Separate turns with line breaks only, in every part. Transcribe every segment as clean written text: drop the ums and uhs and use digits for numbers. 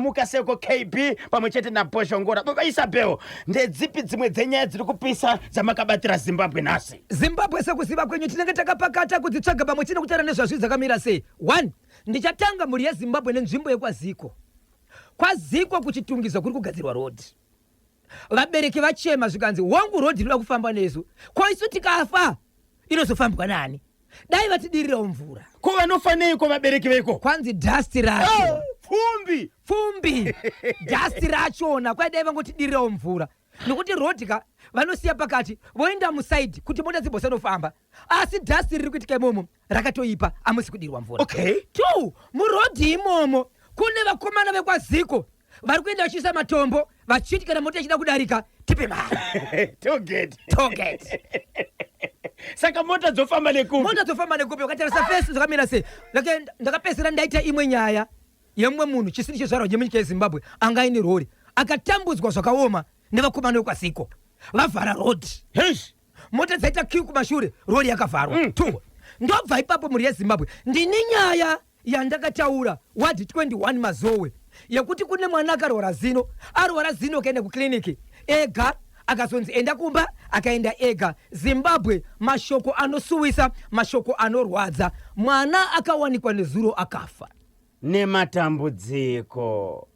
Mukaseko KB pamwe chete naBhozhongora. Baba Isabel, ndedzipi dzimwe dzenyaya dziri kupisa dzamakabatira Zimbabwe nhasi?
Zimbabwe sekuziva kwenyu tinenge takapakata kudzitsvaga pamwe chete nekutaura nezvazvo dzakamira sei. 1 Ndichatanga mhuri yeZimbabwe nenzvimbo yekwaZiko. KwaZiko kuChitungwiza kuri kugadzirwa road. Vabereki vachema zvikanzi hongu road inoda kufambwa nesu ko isu tikafa inozofambwa nani? Dai vatidirirawo mvura.
Ko vanofa neiko vabereki veko?
Kwanzi dust racho.
Oh, pfumbi.
Pfumbi. Dust rachona kwai dai vangotidirirawo mvura. Nokuti road ka vanosiya pakati voenda musaidi kuti mota dzimbosanofamba. Asi dust riri kuitika imomo rakatoipa amusi kudirwa mvura.
Okay.
Two, murodhi imomo kune vakomana vekwaZiko vari kuenda vachiisa matombo vachiti kana mota ichida kudarika tipe mari.
Toget.
Toget.
Saka mota dzofamba nekupi?
Mota dzofamba nekupi? Ukatarisa fesi zvakamira sei? Ndakapedzisira ndaita imwe nyaya yemumwe munhu chisiri chizvarwa chemunyika yeZimbabwe anga aine rori akatambudzwa zvakaoma nevakomana vekwaZiko vavhara rodhi.
Heish.
Mota dzaita queue kumashure rori yakavharwa. Two. Ndobva ipapo mhuri yeZimbabwe ndine nyaya yandakataura ward 21 Mazowe yekuti kune mwana akarwara zino arwara zino akaenda kuclinic ega akazonzi enda kumba akaenda ega. Zimbabwe mashoko anosuwisa mashoko anorwadza mwana akawanikwa nezuro akafa.
Nematambudziko.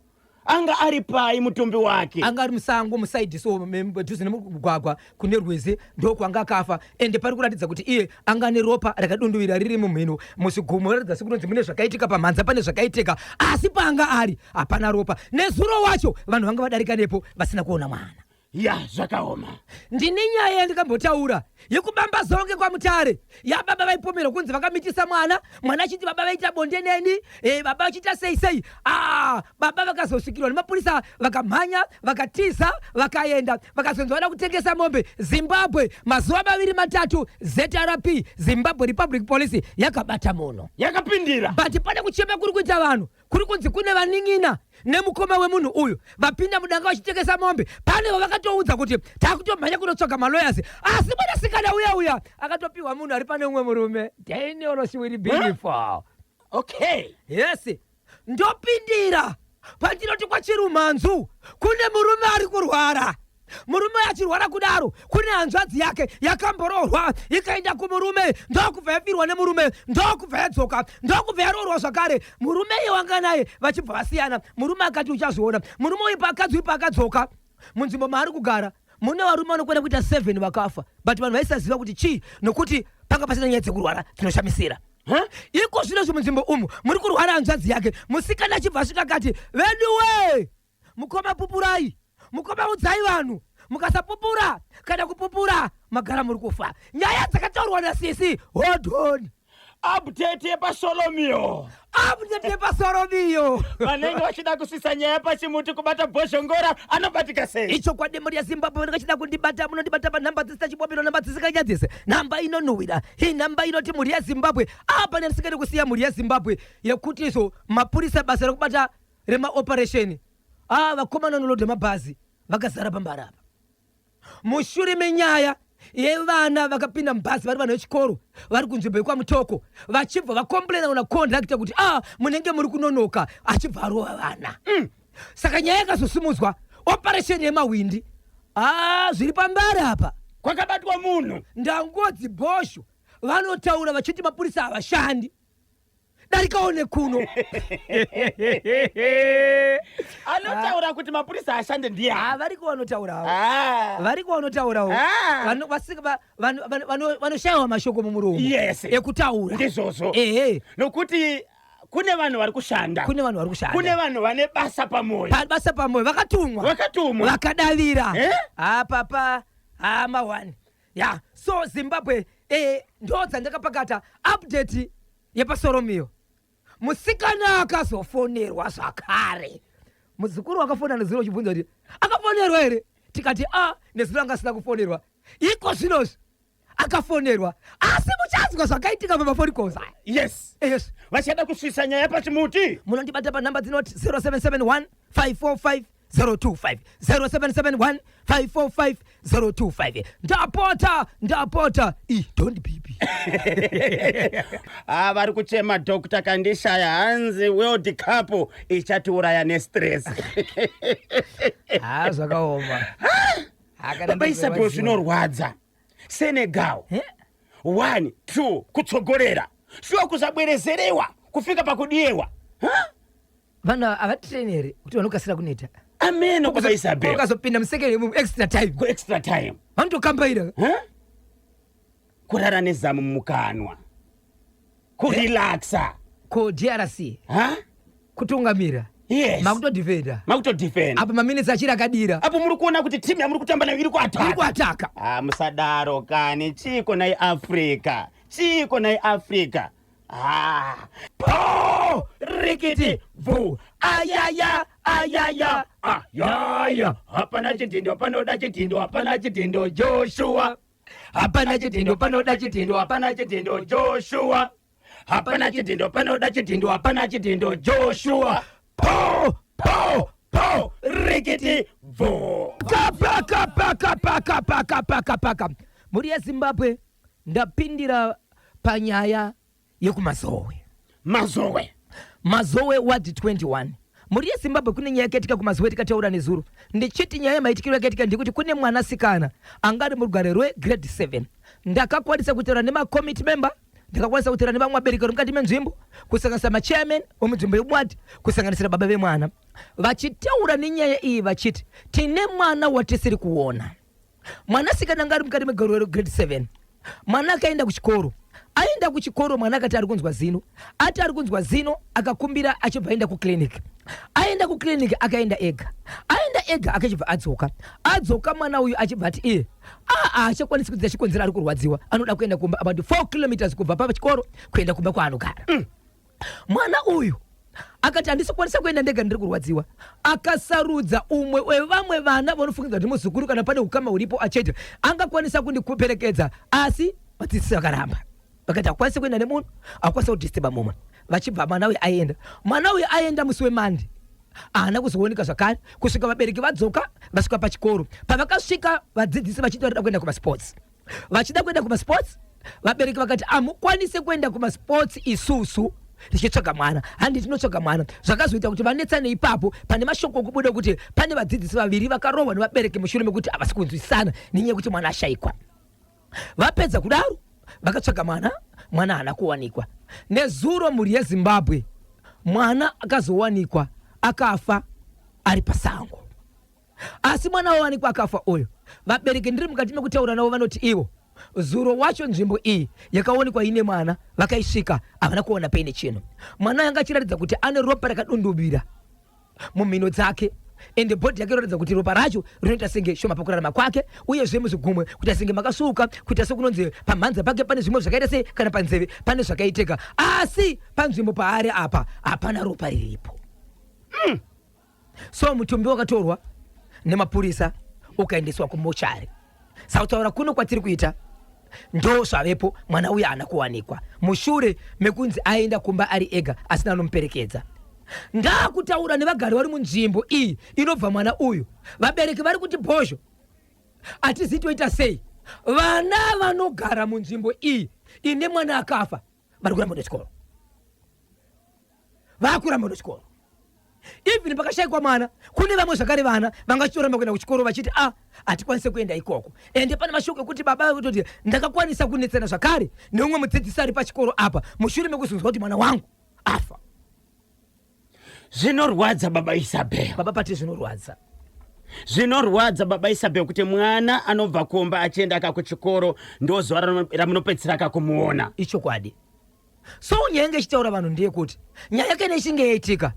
Anga ari pai mutumbi wake?
Anga ari musango musaidi so padhuze nemugwagwa kune rwizi ndokwanga akafa ende pari kuratidza kuti iye anga ane ropa rakadunduvira riri mumhino muzigumo ratidza sekunonzi mune zvakaitika pamhanza pane zvakaitika asi paanga ari hapana ropa nezuro wacho vanhu vanga vadarika nepo vasina kuona mwana.
Ya zvakaoma.
Ndine nyaya yandikambotaura yekubamba zonge kwaMutare yababa vaipomerwa kunzi vakamitisa mwana, mwana achiti baba vaita bonde neni, eh, baba vachiita sei sei. Ah, baba vakazosvikirwa nemapurisa vakamhanya vakatiza vakaenda vakazonzi vada kutengesa mombe. Zimbabwe mazuva maviri matatu ZRP Zimbabwe Republic Police yakabata munhu.
Yakapindira.
But pane kuchema kuri kuita vanhu kuri kunzi kune vanin'ina nemukoma wemunhu uyu vapinda mudanga vachitengesa mombe pane vavakatoudza kuti takutomhanya kunotsvaga malawyers asi mwanasikana uya uya akatopiwa munhu ari pane umwe murume daniel shiwiri beautiful
Okay.
Yes ndopindira pandinoti kwachirumhanzu kune murume ari kurwara Murume uyu achirwara kudaro, kune hanzvadzi yake yakamboroorwa ikaenda kumurume ndokubva yafirwa nemurume ndokubva yadzoka ndokubva yaroorwa zvakare. Murume iye wanga naye vachibva vasiyana. Murume akati uchazviona. Murume uyu paakadzi uyu paakadzoka munzvimbo maari kugara mune varume vanokwana kuita 7 vakafa but vanhu vaisaziva kuti chii nokuti panga pasina nyaya dzekurwara dzinoshamisira.
Huh?
Iko zvino zvi munzvimbo umu muri kurwara hanzvadzi yake musikana achibva asvika akati veduwee Mukoma pupurai. Mukoma udzai vanhu. Mukasapupura kana kupupura magara muri kufa. Nyaya dzakataurwa nasisi hold on.
Update yepaSolomio.
Update yepaSolomio.
Vanenge vachida kusvitsa nyaya pachimuti kubata Bhozhongora anobatika sei?
Ichokwadi mhuri yeZimbabwe vanenge vachida kundibata munondibata panhamba dzisina chibobiro nhamba dzisinganyadzise nhamba inonhuhwira inhamba inoti mhuri yeZimbabwe apa ndisingadi kusiya mhuri yeZimbabwe yekuti izvo mapurisa basa rekubata remaoperation ah vakomana vanolodha mabhazi vakazara pambara apa mushure menyaya yevana vakapinda mubhazi vari vanhu vechikoro vari kunzvimbo yekwaMutoko vachibva vakomplena kuna conductor kuti ah munenge muri kunonoka achibva arova vana. Saka nyaya yakazosimudzwa operation yemahwindi ah zviri pambare apa
kwakabatwa munhu
ndangodzi bhosho vanotaura vachiti mapurisa havashandi darikawo nekuno.
Anotaura kuti mapurisa ashande ndiye.
Ah, variko vanotaurawo.
Ah.
Variko vanotaurawo.
Ah.
Vano- vasika- va- vano- vano- vano- Vanoshayiwa mashoko mumuromo.
Yes.
Ekutaura.
Ndizvozvo.
Ehe.
Nokuti kune vanhu vari kushanda.
Kune vanhu vari kushanda.
Kune vanhu vane basa pamoyo.
Basa pamoyo vakatumwa.
Vakatumwa.
Vakadavira.
Eh?
Ah, papa. Ah, mawani. Ya, so Zimbabwe eh ndo dzandakapakata update yepaSoromio. Musikana akazofonerwa zvakare. Muzukuru wakafona nezuro uchibvunza kuti akafonerwa here? Tikati a nezuro anga asina kufonerwa. Iko zvinozvi akafonerwa. Asi muchanzwa zvakaitika pamafoni calls aya.
Yes.
Yes.
Vachada kusvitsa nyaya pachimuti.
Munondibata panhamba dzinoti 0771 545 025 0771 545 025. Ndapota, ndapota. I don't be. Italy.
Ah, vari kuchema Dr Kandishaya, hanzi World Cup ichatiuraya nestress.
Ha, zvakaoma. Ha, kana
Baba Isabel,
ndozvarwadziwa.
zvinorwadza. Senegal
Eh?
1 2 kutsogolera, shuwa kuzabwerezerewa kufika pakudiyewa.
Vanhu havatrain here kuti vanokasira kuneta?
Ameno, baba Isabel.
Ukazopinda musekere extra time.
Ku extra time.
Vanotokambaira.
Huh? Kurara nezamu mukanwa, kurelaxa.
Ko DRC?
Ha?
Kutungamira.
Yes.
Makutodefenda.
Makutodefenda.
Apo maminitsi achiri akadira.
Apo muri kuona kuti timu yamuri kutamba nayo iri
iri
kuataka.
Kuataka.
Ah, musadaro kani. Chiko nai Africa? Chiko nai Africa? Ah, po rikiti bvu, ayaya, ayaya, ayaya! Hapana chidhindo, panoda chidhindo, hapana chidhindo, Joshua.
Hapana chidhindo, panoda chidhindo.
Hapana chidhindo, Joshua. Hapana chidhindo, panoda chidhindo, hapana chidhindo, Joshua. Po po po, rikiti bvu.
Paka paka paka paka paka paka. Mhuri yeZimbabwe, ndapindira panyaya yekuMazowe.
Mazowe.
Mazowe ward 21. Mhuri yeZimbabwe, kune nyaya yakaitika kuMazowe. Tikataura nezuro ndichiti nyaya yemaitikiro yakaitika ndekuti kune mwanasikana anga ari murugare rwegrade 7. Ndakakwanisa kutaura nemacommittee member, ndakakwanisa kutaura nevamwe vabereki vari mukati menzvimbo, kusanganisira machairman wemunzvimbo yemuward, kusanganisira baba vemwana, vachitaura nenyaya iyi vachiti tine mwana watisiri kuona, mwanasikana anga ari mukati megore regrade 7. Mwana akaenda kuchikoro. Aenda kuchikoro, mwana akati ari kunzwa zino. Ati ari kunzwa zino, akakumbira, achibva aenda kuclinic. Aenda kuclinic, akaenda ega. Aenda ega, akachibva adzoka. Adzoka, mwana uyu achibva ati iye aa haachakwanisi kudzidza, chikonzero ari kurwadziwa, anoda kuenda kumba, about 4 kilometers kubva pachikoro kuenda kumba kwaanogara. Mwana uyu akati handisi kukwanisa kuenda ndega, ndiri kurwadziwa. Akasarudza umwe wevamwe vana vanofungidzwa kuti muzukuru, kana pane ukama huripo, achete angakwanisa kundikuperekedza. Asi vadzidzisi vakaramba, vakati hakwanisi kuenda nemunhu, hakwanisa kudisturba mumwe. Vachibva mwana uyu aenda. Mwana uyu aenda musi weMonday, haana kuzooneka zvakare kusvika vabereki vadzoka, vasvika pachikoro. Pavakasvika, vadzidzisi vachiti varida kuenda kumasports. Vachida kuenda kumasports, vabereki vakati hamukwanisi kuenda kumasports isusu tichitsvaga mwana, handi tinotsvaga mwana. Zvakazoita kuti vanetsane ipapo. Pane mashoko okubuda kuti pane vadzidzisi vaviri vakarohwa nevabereki mushure mekuti havasi kunzwisana nenyaya yekuti mwana ashayikwa. Vapedza kudaro, vakatsvaga mwana, mwana haana kuwanikwa. Nezuro, mhuri yeZimbabwe, mwana akazowanikwa akafa ari pasango. Asi mwana wawanikwa akafa uyu, vabereki ndiri mukati mekutaura navo, vanoti ivo zuro wacho nzvimbo iyi yakaonekwa ine mwana vakaisvika, havana kuona paine chinhu. Mwana yanga achiratidza kuti ane ropa rakadundubira mumhino dzake, ende body yake inoratidza kuti ropa racho rinoita senge shoma pakurarama kwake. Uyezve muzvigumwe kuita senge makasvuuka, kuita sekunonzi pamhanza pake pane zvimwe zvakaita sei, kana panzeve pane zvakaitika, asi panzvimbo paari apa hapana ropa riripo. So mutumbi wakatorwa nemapurisa ukaendeswa kumochari. Sakutaura kuno kwatiri kuita, ndo zvavepo. Mwana uyu haana kuwanikwa mushure mekunzi aenda kumba ari ega asina anomuperekedza. Ndaakutaura nevagari vari munzvimbo iyi inobva mwana uyu. Vabereki vari kuti bhozho, hatizi toita sei? Vana vanogara munzvimbo iyi ine mwana akafa vari kuramba kuenda chikoro, vakuramba kuenda chikoro. Even pakashayikwa mwana, kune vamwe zvakare vana vanga vachitoramba kuenda kuchikoro vachiti a hatikwanisi kuenda ikoko. Ende pane mashoko ekuti baba kutoti ndakakwanisa kunetsana zvakare neumwe mudzidzisi ari pachikoro apa mushure mekuzonzwa kuti mwana wangu afa.
Zvinorwadza, baba Isabel.
Baba Pati, zvinorwadza.
Zvinorwadza, baba Isabel, kuti mwana anobva kumba achienda ka kuchikoro, ndo zuva ramunopedzisira kakumuona.
Ichokwadi. So nyaya inge ichitaura vanhu ndeyekuti nyaya kana ichinge yaitika,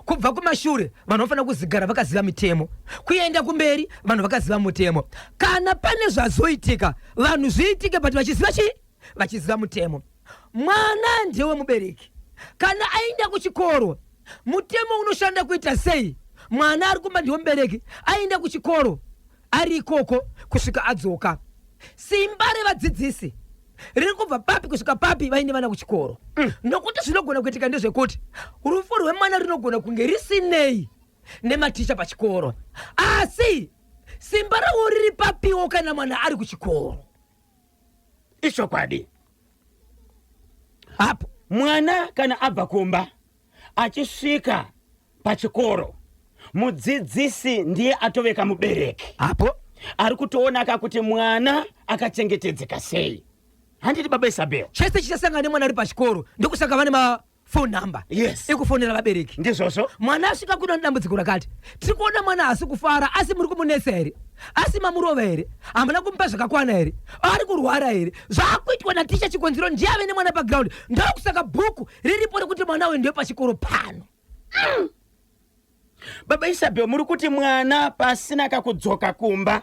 kubva kumashure vanhu vanofanira kuzigara vakaziva mitemo, kuenda kumberi vanhu vakaziva mutemo. Kana pane zvazoitika, vanhu zviitike, but vachiziva chii? Vachiziva mutemo. Mwana ndewemubereki. Kana aenda kuchikoro, mutemo unoshanda kuita sei? Mwana ari kumba ndewemubereki. Aenda kuchikoro, ari ikoko kusvika adzoka. Simba revadzidzisi riri kubva papi kusvika papi vaine vana kuchikoro? Nokuti zvinogona kuitika ndezvekuti rufu rwemwana rinogona kunge risinei nematicha pachikoro, asi simba ravo riri papiwo kana mwana ari kuchikoro?
Ichokwadi.
Apo
Mwana kana abva kumba achisvika pachikoro, mudzidzisi ndiye atoveka mubereki.
Apo
ari kutoonaka kuti mwana akachengetedzeka sei, handiti, baba Isabel?
Chese chichasangana nemwana ari pachikoro, ndokusaka vane mafone number ekufonera vabereki.
Ndizvozvo.
Mwana asvika kuno nedambudziko rakati, tiri kuona mwana haasi kufara, asi muri kumunetsa here? Asi mamurova here? Hamuna kumupa zvakakwana here? Ari kurwara here? Zvaakuitwa naticha Chikonzero ndiye ave nemwana paground. Ndokusaka bhuku riripo rekuti mwana uyu ndiwe pachikoro pano.
Baba Isabel, muri kuti mwana pasina kakudzoka kumba,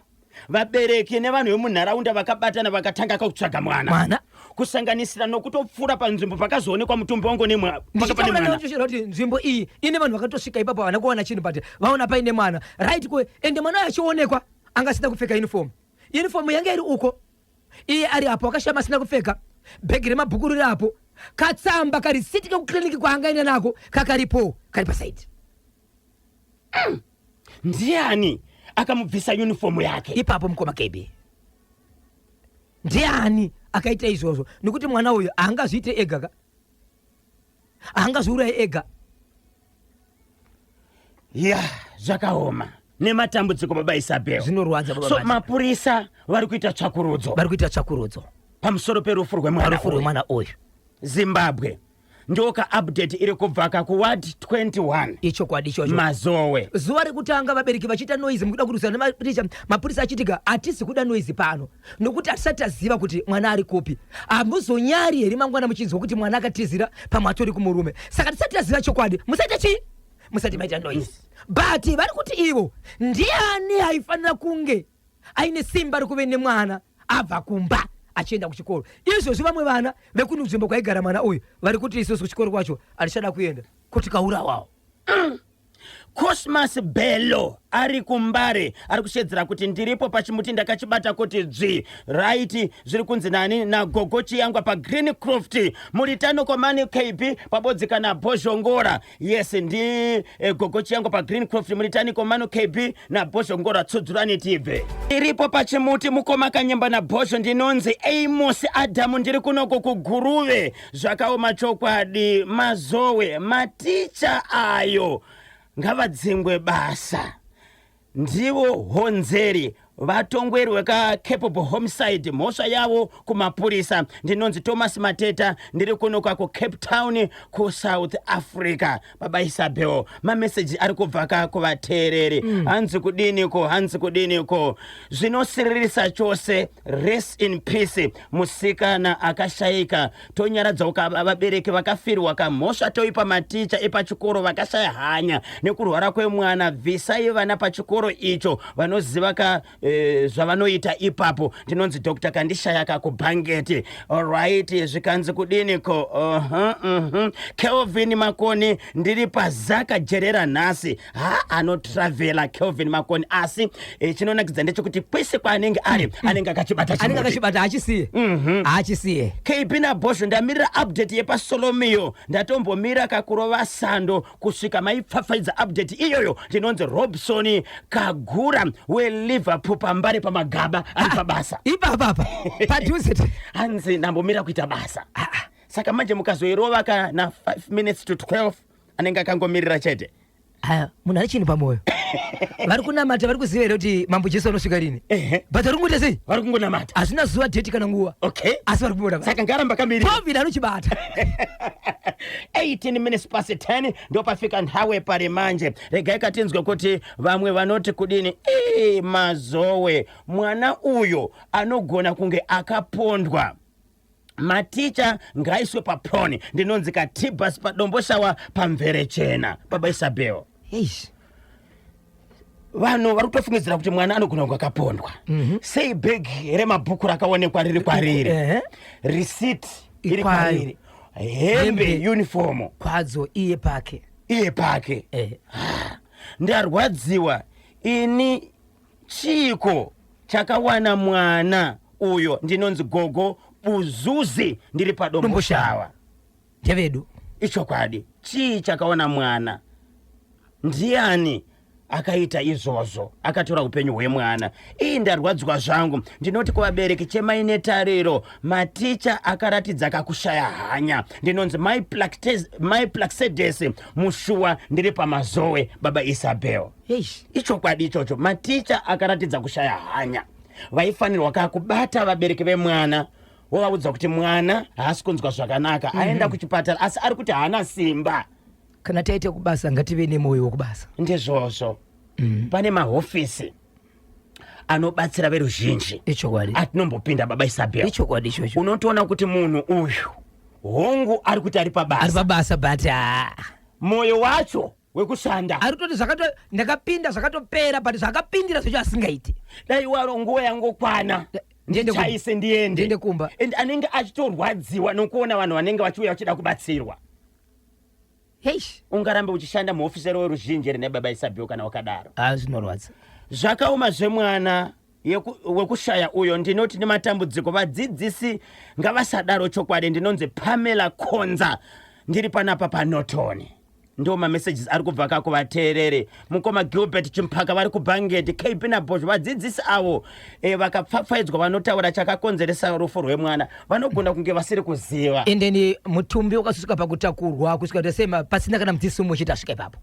vabereki nevanhu vemunharaunda vakabatana, vakatanga kakutsvaga mwana,
Mwana.
kusanganisira nokutopfuura panzvimbo pakazoonekwa mutumbi wangu nemwa panga pane
Ndichitaura
mwana.
Ndichitaura kuti nzvimbo iyi ine vanhu vakatosvika ipapo, havana kuwana chinhu, but vaona paine mwana, right? Ko ende mwana uyu achionekwa anga asina kupfeka uniform. Uniform yange iri uko, iye ari apo akashama asina kupfeka. Bhegi remabhuku riri apo, katsamba karisiti kekukliniki kwaangaenda nako kakaripo, kari pasaidi.
Ndiani akamubvisa uniform yake?
Ipapo, mukoma KB, ndiani akaita izvozvo? Nekuti mwana uyu haangazviite ega ka, haangazviurayi ega.
Ya, zvakaoma nematambudziko, baba Isabel.
Zvinorwadza, baba
So
Manje.
mapurisa vari kuita tsvakurudzo
Vari kuita tsvakurudzo
pamusoro perufu rwemwana
parufu
uyu.
Rwemwana uyu.
Zimbabwe, ndoka update iri kubva kakuward 21.
Ichokwadi ichocho.
Mazowe.
Zuva rekutanga vabereki vachiita noise mukuda kurwisana nemapurisa, mapurisa achitika, "Hatisi kuda noise pano nokuti hatisati taziva kuti mwana ari kupi. Hamuzonyari here mangwana muchinzwa kuti mwana akatizira, pamwe atori kumurume? Saka tisati taziva chokwadi, musaita chii, musati maita noise." But vari kuti ivo, ndiani aifanira kunge aine simba rekuve nemwana abva kumba achienda kuchikoro? Izvozvi vamwe vana vekunzvimbo kwaigara mwana uyu vari kuti, "Isusu kuchikoro kwacho hatichada kuenda, kuti kaurawawo."
Cosmas Bello ari kuMbare, ari kushedzera kuti, "Ndiripo pachimuti, ndakachibata kuti dzvi." Right, zviri kunzi nani? Nagogo Chiyangwa paGreencroft. Muritano komani KB pabodzi kana Bhozhongora? Yes, ndi Gogo Chiyangwa paGreencroft. Muritani komano KB naBhozhongora? Tsudzurani tibve. Iripo pachimuti, mukoma Kanyemba naBhozho. Ndinonzi Amos Adamu, ndiri kunoko kuGuruve. Zvakaoma chokwadi, Mazowe. Maticha ayo ngavadzingwe basa, ndivo honzeri. Vatongweri wekacapable homicide, mhosva yavo kumapurisa. Ndinonzi Thomas Mateta, ndiri kunoka kuCape Town, kuSouth Africa. Baba Isabel, mameseji ari kubva ka kuvateereri. Hanzi kudiniko? Hanzi kudiniko? Zvinosiririsa chose. Rest in peace musikana akashayika. Tonyaradzawo vabereki vakafirwa. Kamhosva toipa maticha epachikoro vakashaya hanya nekurwara kwemwana. Bvisai vana pachikoro icho, vanoziva ka zvavanoita ipapo. Ndinonzi Dr Kandishayaka kuBhangeti. Alright, zvikanzi kudiniko? Kelvin Makoni, ndiri pazaka jerera nhasi. Ha, anotravhela Kelvin Makoni, asi chinonakidza ndechekuti kwese kwaanenge ari anenge akachibata
Anenge
chimuti.
Akachibata, hachisiye, hachisiye.
KB naBhosho, ndamirira update yepaSolomio. Ndatombomira kakurova sando kusvika maipfapfaidza update iyoyo. Ndinonzi Robson Kagura weLiverpool paMbare pamagaba, ari pabasa.
Ipapapa padhuze.
Hanzi ndambomira kuita basa, saka manje mukazoirova kana 5 minutes to 12, anenge akangomirira chete.
Aya, munhu ane chinhu pamwoyo. Vari kunamata, vari kuziva here kuti Mambo Jesu anosvika rini? But vari kungoita sei?
Vari kungonamata.
Hazvina zuva, date kana nguva, asi vari kungonamata.
Saka ngaramba kamirira.
Covid anochibata.
18 minutes past 10, ndopafika nthawe pari manje. Regai katinzwe kuti vamwe vanoti kudini. Ii, Mazowe, mwana uyo anogona kunge akapondwa. Maticha ngaiswe paproni. Ndinonzi Katibas paDomboshawa pamvere chena. Baba Isabel,
Eish.
vanhu vari kutofungidzira kuti mwana anogona kunge akapondwa. Sei bhegi remabhuku rakaonekwa riri kwariri, receipt iri
Ikwayo.
kwariri, hembe,
Hembe.
uniform
Kwadzo, iye pake.
Iye pake. Ndarwadziwa ini, chiiko chakawana mwana uyo? Ndinonzi Gogo Buzuzi, ndiri paDomboshawa.
Ndevedu.
Ichokwadi, chii chakawana mwana? Ndiani? Akaita izvozvo akatora upenyu hwemwana. Ii, ndarwadzwa zvangu. Ndinoti kuvabereki, chemai netariro. Maticha akaratidza kakushaya hanya. Ndinonzi Mai Plaxedes Mushuwa, ndiri paMazowe, baba Isabel.
Eish.
Ichokwadi ichocho, maticha akaratidza kushaya hanya. Vaifanirwa kakubata vabereki vemwana, vovaudza kuti mwana haasi kunzwa zvakanaka, aenda kuchipatara asi ari kuti haana simba.
Kana taita kubasa, ngative nemwoyo wokubasa.
Ndizvozvo. Pane mahofisi anobatsira veruzhinji
Ichokwadi.
atinombopinda, baba Isabel.
Ichokwadi ichocho.
Unotoona kuti munhu uyu, hongu, ari kuti ari
Ari
pabasa,
pabasa, but ah,
mwoyo wacho wekushanda
ari kutoti zvakato ndakapinda zvakatopera, but zvakapindira zvacho asingaiti.
Dai waro nguva yangokwana,
Ndiende kumba.
ndichaise ndiende.
Ndiende kumba.
And anenge achitorwadziwa nokuona vanhu vanenge vachiuya vachida kubatsirwa.
Heish.
Ungarambe uchishanda muhofisi weruzhinji here nebaba Isabel kana wakadaro?
Ah, zvinorwadza.
Zvakaoma zvemwana wekushaya uyo. Ndinoti nematambudziko, vadzidzisi ngavasadaro chokwadi. Ndinonzi Pamela Konza, ndiri panapa paNorton. Ndo mamessages ari kubva kako vateerere. Mukoma Gilbert Chimpaka vari kuBhangeti, KB naBosho, vadzidzisi avo vakapfapfaidzwa vanotaura chakakonzeresa rufu rwemwana. Vanogona kunge vasiri kuziva.
Endeni mutumbi wakasvika pakutakurwa kusvika tasema pasina kana mudzidzisi umwe chete asvika ipapo.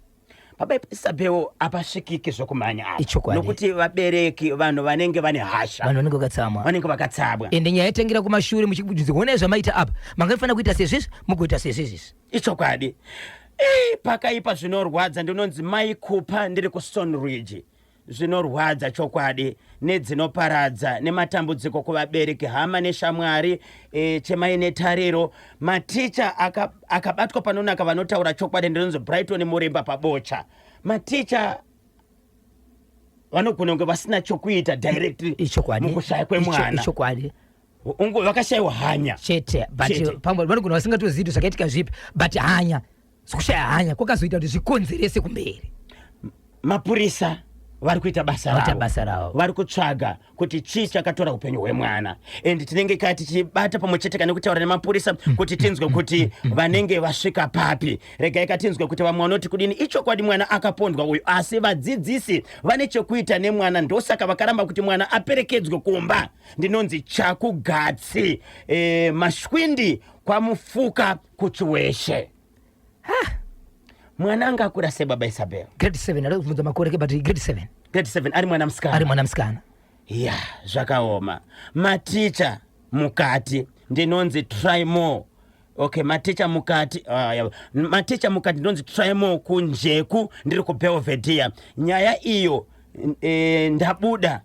Baba Isabel, apasvikiki zvokumhanya apa.
Ichokwadi.
Nokuti vabereki, vanhu vanenge vane hasha.
Vanhu vanenge vakatsama.
Vanenge vakatsabwa.
Ende nyaya yatangira kumashure, muchibvunza, zvamaita apa mangafanira kuita sezvizvi, mugoita sezvizvi.
Ichokwadi. Pakaipa, zvinorwadza. Ndinonzi Mai Kupa, ndiri kuStone Ridge. Zvinorwadza chokwadi, nedzinoparadza, nematambudziko kuvabereki, hama neshamwari. Chemai netariro. Maticha akabatwa panonaka vanotaura chokwadi. Ndinonzi Brighton Murimba paBocha. Maticha vanogona kunge vasina chokuita directly
Ichokwadi.
mukushaya kwemwana.
Ichokwadi.
Vakashayiwa hanya.
Chete, but
Chete.
pamwe vanogona vasingatozivi kuti zvakaitika zvipi, but hanya, kushaya hanya kwakazoita kuti zvikonzerese kumberi.
Mapurisa vari kuita basa
Vaita
ravo.
basa ravo.
Vari kutsvaga kuti chii chakatora upenyu hwemwana, and tinenge ka tichibata pamwe chete kana kutaura nemapurisa kuti tinzwe kuti vanenge vasvika papi. Regai katinzwe kuti vamwe vanoti kudini. Ichokwadi, mwana akapondwa uyu, asi vadzidzisi vane chekuita nemwana, ndosaka vakaramba kuti mwana aperekedzwe kumba. Ndinonzi Chakugatsi Mashwindi kwaMufuka kuChiweshe. Mwana anga akura sebaba Isabel?
Grade 7, ada kubvunza makore ke, but grade 7.
Grade 7, ari mwana musikana?
Ari mwana musikana.
Ya, zvakaoma. Maticha mukati. Ndinonzi Trymore. Okay, maticha mukati. Ya. Maticha mukati. Ndinonzi Trymore Kunjeku, ndiri kuBelvedere. Nyaya iyo ndabuda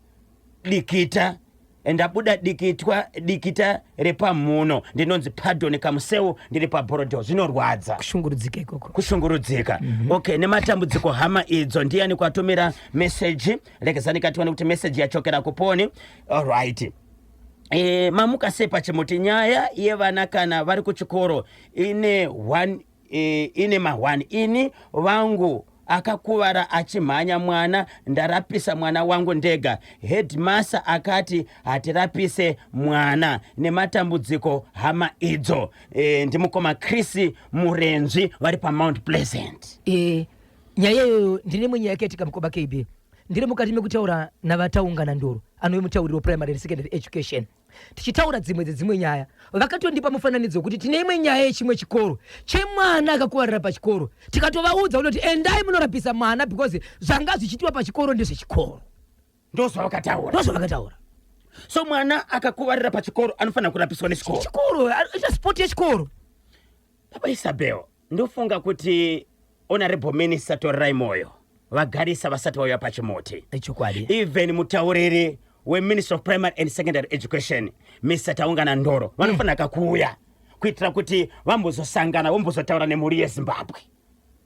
dikitwa, dikita repamhuno. Ndinonzi Pardon Kamuseu, ndiri paBorodale. Zvinorwadza.
Kushungurudzika ikoko.
Kushungurudzika. Okay, nematambudziko hama idzo. Ndiani kwatumira meseji? Rekezani katione kuti meseji yachokera kuponi. Alright. Mamuka sei pachimuti? Nyaya yevana kana vari kuchikoro ine one, ine ma1. Ini vangu akakuvara achimhanya mwana, ndarapisa mwana wangu ndega. Headmaster akati hatirapise mwana. Nematambudziko hama idzo. Ndimukoma Chris Murenzvi vari paMount Pleasant.
Nyaya iyoyo, ndine imwe nyaya yakaitika, mukoma KB. Ndiri mukati mekutaura naVaTaungana Ndoro, anove mutauriri weprimary and secondary education, tichitaura dzimwe dzedzimwe nyaya, vakatondipa mufananidzo wekuti tine imwe nyaya yechimwe chikoro chemwana akakuvarira pachikoro. Tikatovaudza kunoti endai munorapisa mwana because zvanga zvichiitiwa pachikoro ndezvechikoro.
Ndozvavakataura?
Ndozvavakataura.
So mwana akakuvarira pachikoro anofanira kurapiswa nechikoro?
Chikoro, ita sport yechikoro.
Baba Isabel, ndofunga kuti Honorable Minister Torerai Moyo vagarisa vasati vauya pachimuti.
Chokwadi.
Even mutauriri weMinistry of Primary and Secondary Education, Mr Taungana Ndoro, vanofanira kakuuya kuitira kuti vambozosangana, vombozotaura nemhuri yeZimbabwe.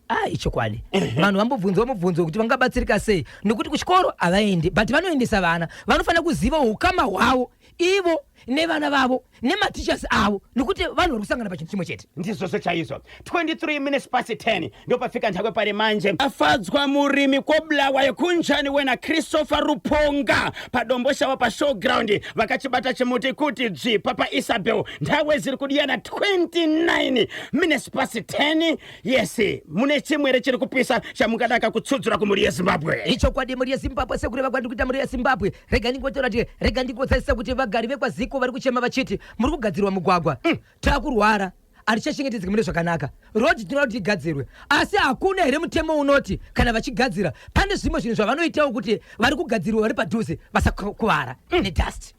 Ah, ichokwadi. Vanhu vambobvunzwa mubvunzo kuti vangabatsirika sei, nekuti kuchikoro havaendi, but vanoendesa vana. Vanofanira kuziva ukama hwavo ivo. Nevana vavo nemateachers avo, nekuti vanhu vari kusangana pachinhu chimwe chete.
Ndizvozvo chaizvo. 23 minutes past 10 ndopafika nthakwe pari manje. Afadzwa murimi kobulawayo kunjani wena Christopher Ruponga paDomboshawa pashowground vakachibata chimuti kuti dzvi papa Isabel. Nthawe ziri kudiyana 29 minutes past 10. Yes, mune chimwere chiri kupisa chamungadaka kutsudzura kumhuri yeZimbabwe?
Ichokwadi, mhuri yeZimbabwe, sekureva kwandiri kuita mhuri yeZimbabwe, rega ndingotaura kuti, rega ndingotsasisa kuti vagari vekwaZiko vari kuchema vachiti muri kugadzirwa mugwagwa, takurwara, hatichachengetedzeki mune zvakanaka. Road tinoda kuti igadzirwe, asi hakuna here mutemo unoti kana vachigadzira pane zvimwe zvinhu zvavanoitawo kuti vari kugadzirwa vari padhuze vasakuvara nedust?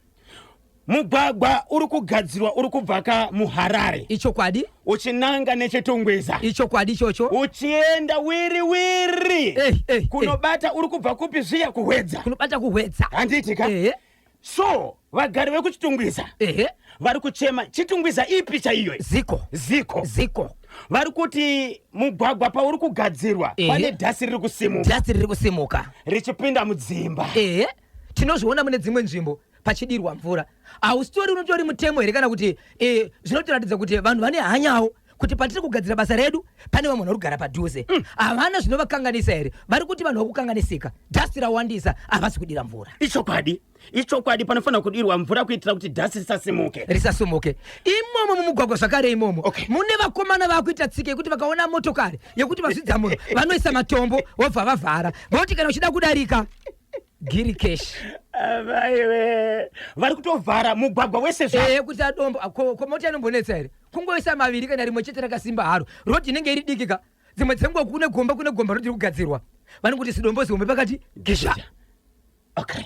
Mugwagwa uri kugadzirwa uri kubva ka muHarare.
Ichokwadi.
Uchinanga neChitungwiza.
Ichokwadi ichocho.
Uchienda wiri wiri.
Eh, eh,
kunobata uri kubva kupi zviya? KuHwedza.
Kunobata kuHwedza.
Handiti ka?
Ehe.
So vagari vekuChitungwiza vari kuchema. Chitungwiza ipi chaiyo?
Ziko.
Ziko.
Ziko.
Vari kuti mugwagwa pauri kugadzirwa pane dhasi riri kusimuka.
Dhasi riri kusimuka.
Richipinda mudzimba.
Ehe, tinozviona mune dzimwe nzvimbo pachidirwa mvura. Hausitori unotori mutemo here kana kuti zvinotoratidza kuti vanhu vane hanyawo kuti patiri kugadzira basa redu pane vamwe vanhu kugara padhuze, havana zvinovakanganisa here? Vari kuti vanhu vakukanganisika, dhasi rawandisa, havasi kudira mvura.
Ichokwadi, ichokwadi, panofanira kudirwa mvura kuitira kuti dhasi risasimuke.
Risasimuke imomo mumugwagwa zvakare imomo. Mune vakomana vakuita tsika yekuti vakaona motokari yekuti vazvidza munhu vanoisa matombo, vobva vavhara, voti kana uchida kudarika giri cash.
Vaiwe vari kutovhara mugwagwa wese zva
Ehe, kuti adombo ko mota inombonetsa here kungoisa maviri kana rimwe chete rakasimba haro? Road inenge iri diki ka. Dzimwe dzenguva kune gomba riri kugadzirwa, vanongoti sidombo zihombe pakati gisha.
Okay,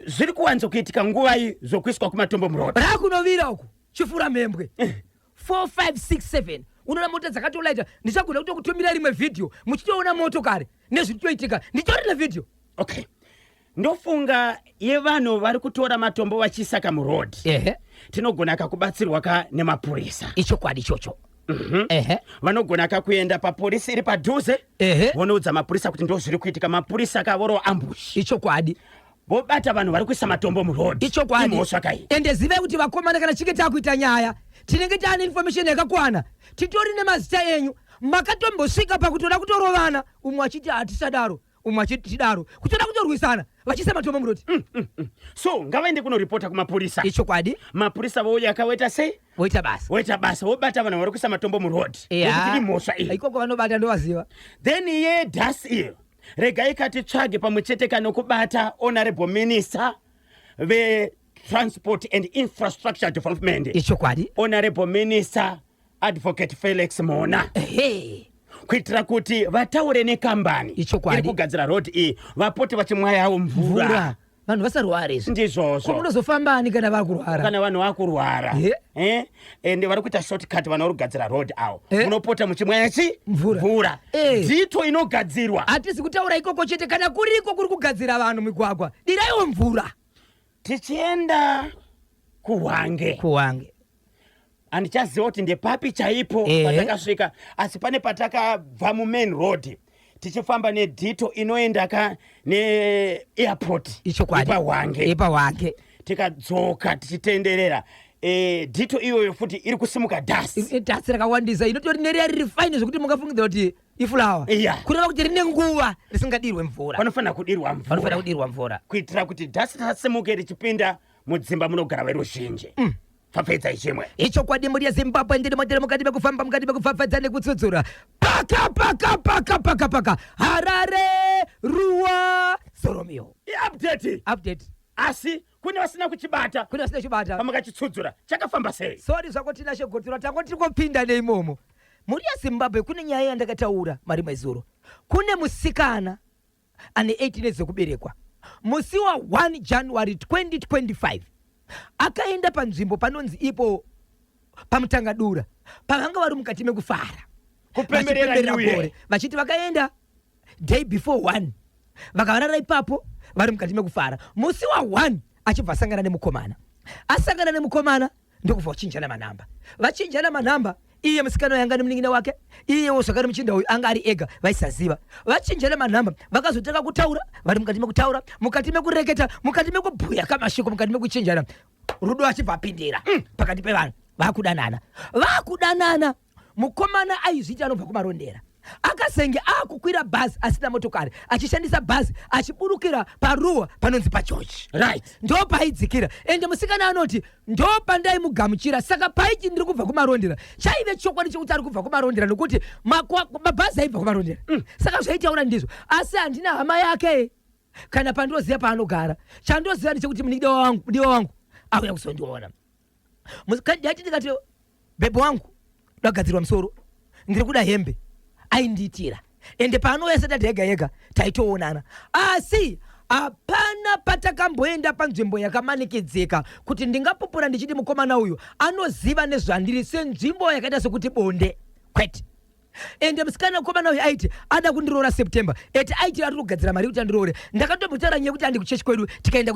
zviri kuwanzo kuitika nguvai zvokuiswa kumatombo muroad?
Rakunovira uku chifura mhembwe 4 5 6 7, unoona mota dzakatolaita. Ndichagona kutokutumira rimwe vhidhiyo muchitoona motokari nezviri kutoitika. Nditori nevhidhiyo.
Okay, ndofunga yevanhu vari kutora matombo vachiisa kamuroad, tinogona kakubatsirwa ka nemapurisa.
Ichokwadi ichocho.
Vanogona kakuenda papolisi iri padhuze, vonoudza mapurisa kuti ndo zviri kuitika. Mapurisa kavoro ambush. Vobata vanhu vari kuisa matombo muroad. Imhosva kai.
Ende zivai kuti vakomana, kana chinge takuita nyaya, tinenge taane information yakakwana, titori nemazita enyu. Makatombosvika pakutoda kutorovana, umwe achiti hatisadaro, umwe achiti tidaro, kutoda kutorwisana vachiisa matombo muroad.
So ngavaende kunoripota kumapurisa. Mapurisa vouya akawaita sei?
Voita basa.
Voita basa, vobata vanhu vari kuisa matombo muroad, nekuti imhosva iyi.
Ikoko vanobata, ndovaziva.
Then yedhasi iyo, regai katitsvage pamwe chete kanokubata honorable minister vetransport and infrastructure development, Honorable Minister Advocate Felix Mhona, kuitira kuti vataure nekambani iri kugadzira road iyi, vapote vachimwayawo mvura.
Mvura, vanhu vasarware izvi.
Ndizvozvo.
Munozofambani kana vakurwara?
Kana vanhu vakurwara. Eh? Ende vari kuita shortcut, vanhu vari kugadzira road avo. Munopota muchimwaya chi?
Mvura.
Mvura. Dhito inogadzirwa.
Hatisi kutaura ikoko chete, kana kuriko kuri kugadzira vanhu migwagwa, diraiwo mvura.
Tichienda kuHwange.
KuHwange.
Handichaziva kuti ndepapi chaipo patakasvika, asi pane patakabva mumain road tichifamba nedhito inoenda ka neairport. IpaHwange.
IpaHwange.
Tikadzoka tichitenderera, dhito iyoyo futi iri kusimuka dhasi.
Dhasi rakawandisa, inotori neriya riri fine zvekuti mungafungidzira kuti ifulawa. Kureva kuti rine nguva risingadirwe mvura.
Panofanira kudirwa
mvura. Panofanira kudirwa mvura.
Kuitira kuti dhasi risasimuke richipinda mudzimba munogara veruzhinji. Pfapfedzai chimwe.
Ichokwadi, mhuri yeZimbabwe, ndiri moteri mukati mekufamba, mukati mekupfapfadza nekutsudzura. Paka paka paka paka paka, Harare, Ruwa, Soromio.
Iupdate.
Update.
Asi kune vasina kuchibata.
Kune vasina kuchibata.
Pamakachitsudzura chakafamba sei?
Sorry zvako, tina Shegotura, tangoti tikopinda neimomo. Mhuri yeZimbabwe, kune nyaya yandakataura marimwe zuro. Kune musikana ane 18 years dzekuberekwa. Musi wa1 January 2025 akaenda panzvimbo panonzi ipo paMutangadura, pavanga vari mukati mekufara.
Kupemberera
vachipemberera
New Year.
Gore, vachiti vakaenda day before one, vakarara ipapo vari mukati mekufara. Musi wa1 achibva asangana nemukomana. Asangana nemukomana, ndokubva vachinjana manhamba. Vachinjana manhamba, iye musikana uyu anga nemunin'ina wake, iyewo zvakare muchinda uyu anga ari ega, vaisaziva. Vachinjana manhamba, vakazotanga kutaura. Vari mukati mekutaura, mukati mekureketa, mukati mekubhuya kamashoko, mukati mekuchinjana. Rudo achibva apindira pakati pevanhu vakudanana. Vakudanana, mukomana aizviita anobva kuMarondera, akazenge akukwira bhazi asina motokari, achishandisa bhazi achiburukira paruwa panonzi paGeorge. Ndo paaidzikira. Ende musikana anoti ndo pandaimugamuchira. Saka paiti ndiri kubva kuMarondera, chaive chokwadi chekuti ari kubva kuMarondera, nokuti mabhazi aibva kuMarondera. Saka zvaitaura ndizvo, asi handina hama yake kana pandoziva paanogara. Chandoziva ndechekuti mudiwa wangu, mudiwa wangu auya kuzondiona. Ndati ndikati, "Babe wangu, ndagadzirwa musoro, ndiri kuda hembe," aindiitira. Ende paanouya Saturday yega yega taitoonana, asi hapana patakamboenda panzvimbo yakamanikidzika kuti ndingapupura ndichiti mukomana uyu anoziva nezvandiri, senzvimbo yakaita sekuti bonde, kwete. Ende musikana, mukomana uyu aiti ada kundiroora September, eti aiti ari kugadzira mari yekuti andiroore. Ndakatombotaura nyaya yekuti andi kuchechi kwedu, tikaenda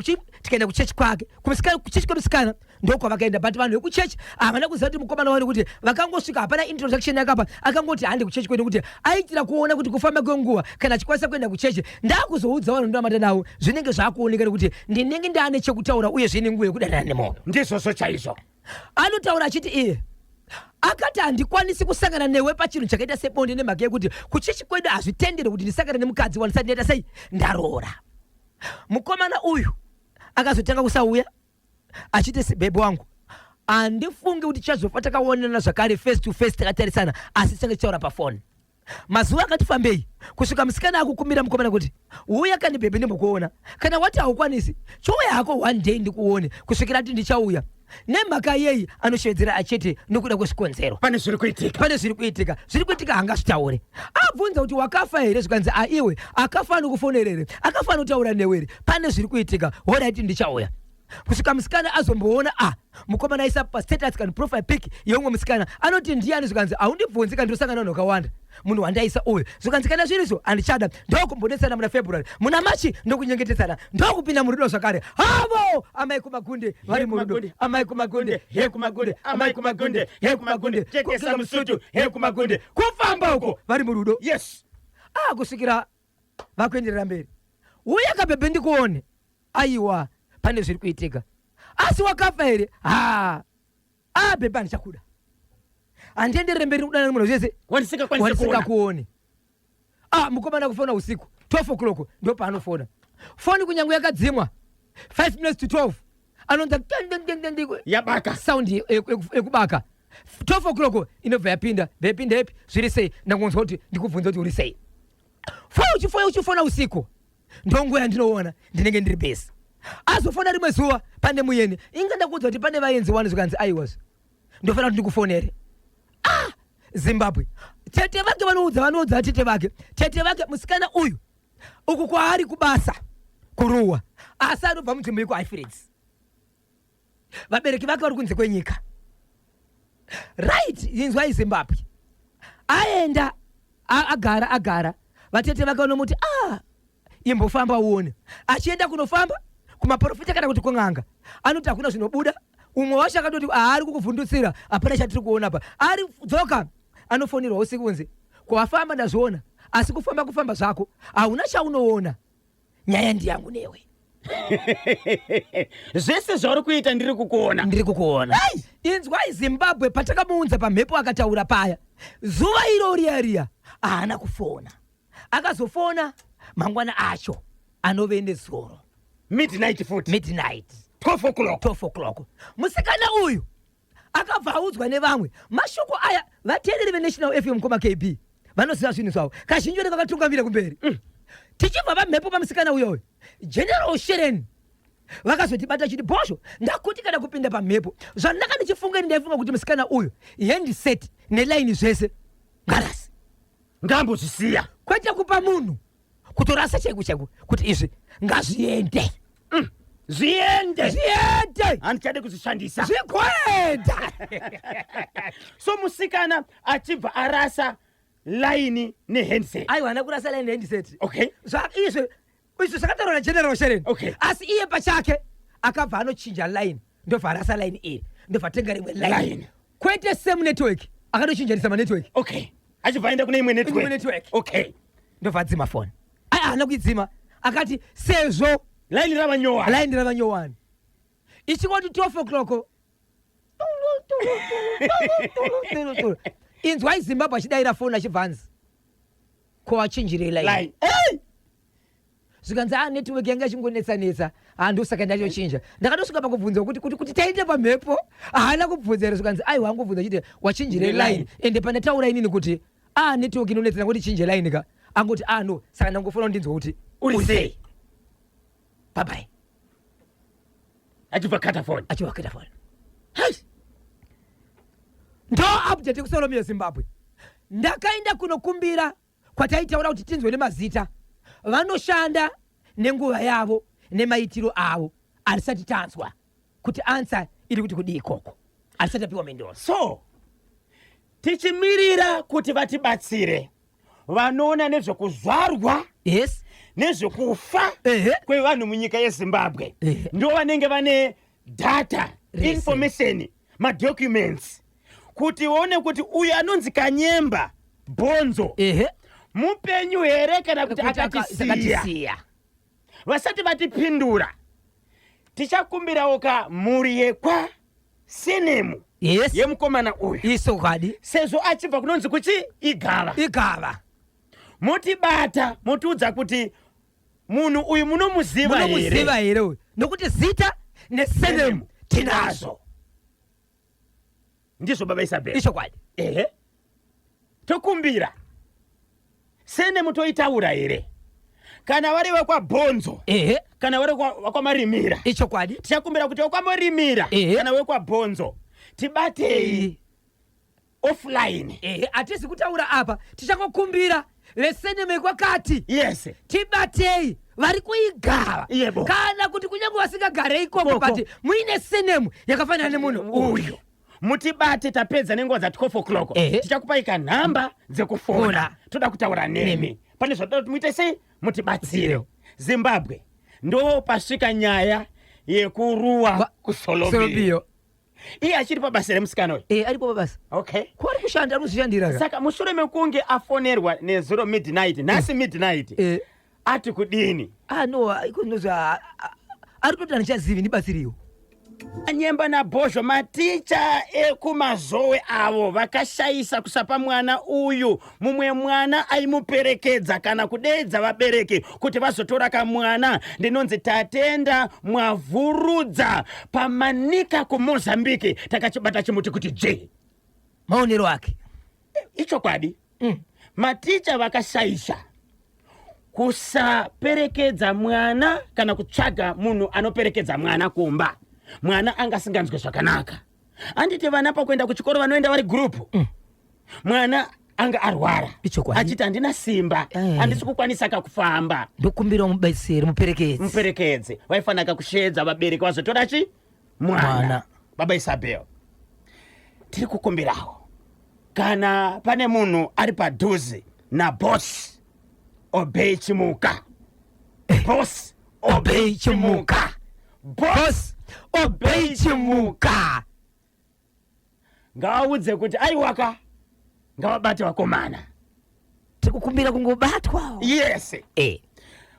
kuchechi kwake, kumusikana, kuchechi kwemusikana ndokwavakaenda. But vanhu vekuchechi havana kuziva kuti mukomana wani, kuti vakangosvika hapana introduction yakapa. Akangoti handi kuchechi kwedu, kuti aitira kuona kuti kufamba kwenguva kana achikwanisa kuenda kuchechi, ndakuzoudza vanhu ndinamata navo, zvinenge zvaakuoneka nekuti ndinenge ndaane chekutaura uyezve nenguva yekudanana nemunhu.
Ndizvozvo chaizvo.
Anotaura achiti iye akati, "Handikwanisi kusangana newe pachinhu chakaita sebonde nemhaka yekuti kuchechi kwedu hazvitenderi kuti ndisangane nemukadzi wandisati ndaita sei, ndaroora." Mukomana uyu akazotanga kusauya achiti, "Babe wangu, handifungi kuti tichazofa takaonana zvakare face to face takatarisana, asi tichange tichitaura pafoni." Mazuva akati fambei kusvika musikana akukumbira mukomana kuti, "Uya kani babe, ndimbokuona. Kana wati haukwanisi, chiuya hako one day ndikuone." Kusvikira ati, "Ndichauya." Nemhaka yei? Anoshevedzera achiti nokuda kwezvikonzero.
Pane zviri kuitika.
Pane zviri kuitika. Zviri kuitika haangazvitaure. Abvunza kuti wakafa here, zvikanzi, "Aiwe, akafa anokufonera here? Akafa anotaura newe here? Pane zviri kuitika." "Alright, ndichauya." Kusvika musikana azomboona a mukomana aisa pastatus kana profile pic yeumwe musikana. Anoti, "Ndiani?" Zvikanzi, "Haundibvunzi kana ndosangana vanhu vakawanda, munhu wandaisa uyu." Zvikanzi, "Kana zvirizvo, handichada." Ndokumbonetsana muna February, muna March ndokunyengetedzana, ndokupinda murudo zvakare. Havo amai kumagunde vari murudo. Amai kumagunde,
he kumagunde, amai kumagunde, he kumagunde, tekesa musutu, he kumagunde.
Kufamba uko vari murudo. Kusvikira vakuenderera mberi. "Uya kababe, ndikuone." "Aiwa, pane zviri kuitika." "Asi wakafa here?" "Ha a babe, handichakuda, handienderere mberi nekudana nemunhu zvese
wandisingakwanisi kuona.
Wandisingakuone." Ah, mukomana kufona usiku 12 o'clock, ndo paanofona foni kunyange yakadzimwa. 5 minutes to 12 anonza
yabaka.
Sound yekubaka. 12 o'clock inobva yapinda. Yapinda ipi? "Zviri sei? Ndangonzwa kuti ndikubvunza kuti uri sei." Fona uchifona, uchifona usiku ndonguva yandinoona ndinenge ndiri busy. Azofona rimwe zuva, pane muyeni. "Inga ndakuudza kuti pane vaenzi wani." Zvikanzi, "Aiwazve, ndofanira kuti ndikufonere." Ah, Zimbabwe! Tete vake vanoudza tete vake, tete vake musikana uyu uku kwaari kubasa kuruwa, asi anobva munzvimbo yekuHighfields. Vabereki vake vari kunze kwenyika. Right, inzwai Zimbabwe. Aenda, agara agara, vatete vake vanomuti, "Ah, imbofamba uone." Achienda kunofamba kumaprofita kana kuti kun'anga, anoti hakuna zvinobuda. Umwe wacho akatoti, "Aari kukuvhundutsira, hapana chatiri kuona pa ari." Dzoka, anofonirwa usiku kunzi, "Kwawafamba ndazviona, asi kufamba kufamba zvako, hauna chaunoona. Nyaya ndiyangu newe."
Zvese zvauri kuita ndiri kukuona.
Ndiri kukuona. Inzwai Zimbabwe, patakamuunza pamhepo akataura paya, zuva iro riya riya haana kufona. Akazofona mangwana acho anove nezuro.
Midnight futi.
Midnight.
12 o'clock.
12 o'clock. Musikana uyu akabva audzwa nevamwe mashoko aya. Vateereri veNational FM, koma KB vanoziva zvinhu zvavo, kazhinji vanenge vakatungamira kumberi. Tichibva pamhepo pamusikana uyoyo, General Shereni vakazotibata chiti, "Bhosvo, ndakuti kana kupinda pamhepo zvandaka ndichifunga ini, ndaifunga kuti musikana uyu handset nelaini zvese ngarasi."
Ngambozvisiya.
Kwete kupa munhu, kutorasa chaiko chaiko, kuti izvi ngazviende.
Zviende.
Zviende.
Handichade kuzvishandisa.
Zvigoenda.
So musikana achibva arasa laini nehandset.
Aiwa, haana kurasa line nehandset. Izvi zvakataurwa naGeneral Shereni. Asi iye pachake akabva anochinja line, ndobva arasa line iri, ndobva atenga rimwe line.
Line.
Kwete same network, akatochinjanisa manetwork.
Okay, achibva aenda kune imwe network.
Imwe network. Ndobva adzima foni. Ai, haana kuidzima, akati sezvo
laini rava nyowani.
Line rava nyowani. Ichingoti 12 o'clock, tulu. Inzwai Zimbabwe achidayira foni achibva anzi, "Ko wachinjirei line?"
Line. Hey!
Zvikanzi, "A, network yanga ichingonetsa-netsa, handosaka ndatochinja." Ndakatosvika pakubvunza kuti taende pamhepo, haana kubvunza here? Zvikanzi, "Aiwa, angobvunza chiti wachinjirei line." Ende pandataura inini kuti, "A, network inonetsa, ndangoti chinje line ka," angoti, "A, no, saka ndangofona kundinzwa kuti
uri sei."
Bye bye.
Achibva kata foni.
Achibva kata foni. Ndo update yekuSolomio, Zimbabwe. Ndakaenda kunokumbira kwataitaura kuti tinzwe nemazita. Vanoshanda nenguva yavo nemaitiro avo. Hatisati tanzwa kuti answer iri kuti kudii ikoko, hatisati tapiwa mhinduro.
So tichimirira kuti vatibatsire vanoona nezvekuzvarwa nezvekufa kwevanhu munyika yeZimbabwe, ndo vanenge vane data,
Rese.
Information, madocuments, kuti vaone kuti uyu anonzi Kanyemba Bhonzo mupenyu here kana kuti
Kuti
akatisiya.
Akatisiya.
Vasati vatipindura, tichakumbirawo ka mhuri yekwa surname yemukomana uyu,
Isokwadi.
sezvo achibva kunonzi kuchi Igava.
Igava.
Motibata, motiudza kuti munhu uyu munomuziva
Munomuziva
here?
here uyu? Nokuti zita nesurname tinazvo.
Ndizvo, baba Isabel.
Ichokwadi.
Ehe, tokumbira surname, toitaura here kana vari vekwaBhonzo, kana vari vekwaMarimira. Tichakumbira kuti vekwaMarimira kana vekwaBhonzo, tibatei offline.
Ehe, hatisi kutaura apa, tichangokumbira vesurname kwakati tibatei vari kuIgava, kana kuti kunyange vasingagare ikoko,
Ikoko.
but muine surname yakafanana nemunhu uyu,
uyu mutibate. Tapedza nenguva dza12 o'clock, tichakupai kanhamba dzekufona.
Fona.
Toda kutaura nemi.
Nemi.
Pane zvatoda kuti muite sei, mutibatsire. Zimbabwe, ndo pasvika nyaya yekuruwa kuSolomio.
Solomio.
Iye achiri pabasa remusikana uyu?
Aripo pabasa. Ko, ari kushanda, ari kuzvishandira ka.
Saka mushure mekunge afonerwa nezuro midnight, nhasi midnight, ati kudini?
Ah, no, ikonozwa ari kutoti, "Handichazivi, ndibatsiriwo."
Nyemba naBhozho, maticha ekuMazowe avo vakashayisa kusapa mwana uyu mumwe mwana aimuperekedza kana kudeedza vabereki kuti vazotora kamwana. Ndinonzi Tatenda Mwavhurudza paManika kuMozambiki. Takachibata chimuti kuti dzvi.
Maonero ake.
Ichokwadi. Maticha vakashayisha kusaperekedza mwana kana kutsvaga munhu anoperekedza mwana kumba. Mwana anga asinganzwe zvakanaka. Handiti vana pakuenda kuchikoro vanoenda vari group? Mwana anga arwara, achiti, "Handina simba, handisi kukwanisa kakufamba."
"Ndokumbira mubatsiri, muperekedzi."
Muperekedze. Vaifanira kusheedza vabereki vazotora chi mwana.
Mwana.
Baba Isabel, tiri kukumbirawo kana pane munhu ari padhuze naBoss Obey Chimuka, Boss
Obey Chimuka,
Boss
Boss Obey Chimuka,
ngavaudze kuti aiwaka, ngavabate vakomana.
Tiri kukumbira kungobatwawo.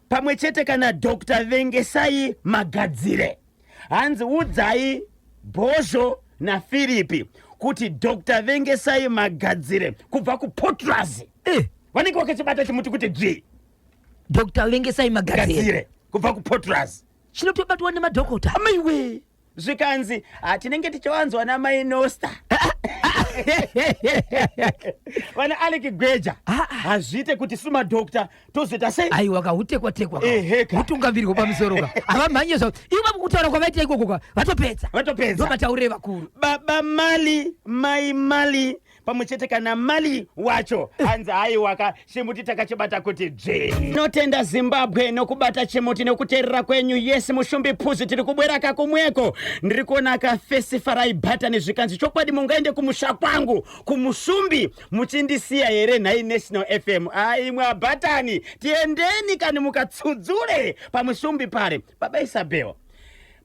Pamwe chete kana Dr Vengesai Magadzire, hanzi udzai Bhozho naFiripi kuti Dr Vengesai Magadzire kubva kuPotraz vanenge vakachibata chimuti kuti dzvi.
Dr Vengesai Magadzire.
Gadzire kubva kuPotraz.
Chinotobatwa nemadhokota.
Amaiwe, zvikanzi, "Ah, tinenge tichiwanzwa namai Nosta, vana Alec Gweja."
Ah, ah.
Hazviite kuti sumadhokta tozoita sei?
Aiwa, kahutekwa tekwa.
Eheka.
Hutungamirwa pamusoro ka, havamhanye zvavo ivo. Kutaura kwavaita ikoko ka, vatopedza.
Vatopedza.
Ndomataurire vakuru.
Baba Mali, Mai Mali, pamwe chete kana Mali wacho, hanzi haiwaka, chimuti takachibata kuti dzve. Notenda Zimbabwe nokubata chimuti nekuteerera kwenyu. Yes, mushumbi Phuzi, tiri kubwera kakumweko. Ndiri kuona kafesifarai bhatani. Zvikanzi, "Chokwadi mungaende kumusha kwangu kuMushumbi muchindisiya here nhai National FM?" Aimwe abhatani, tiendeni kani mukatsudzure paMushumbi pare. Baba Isabel,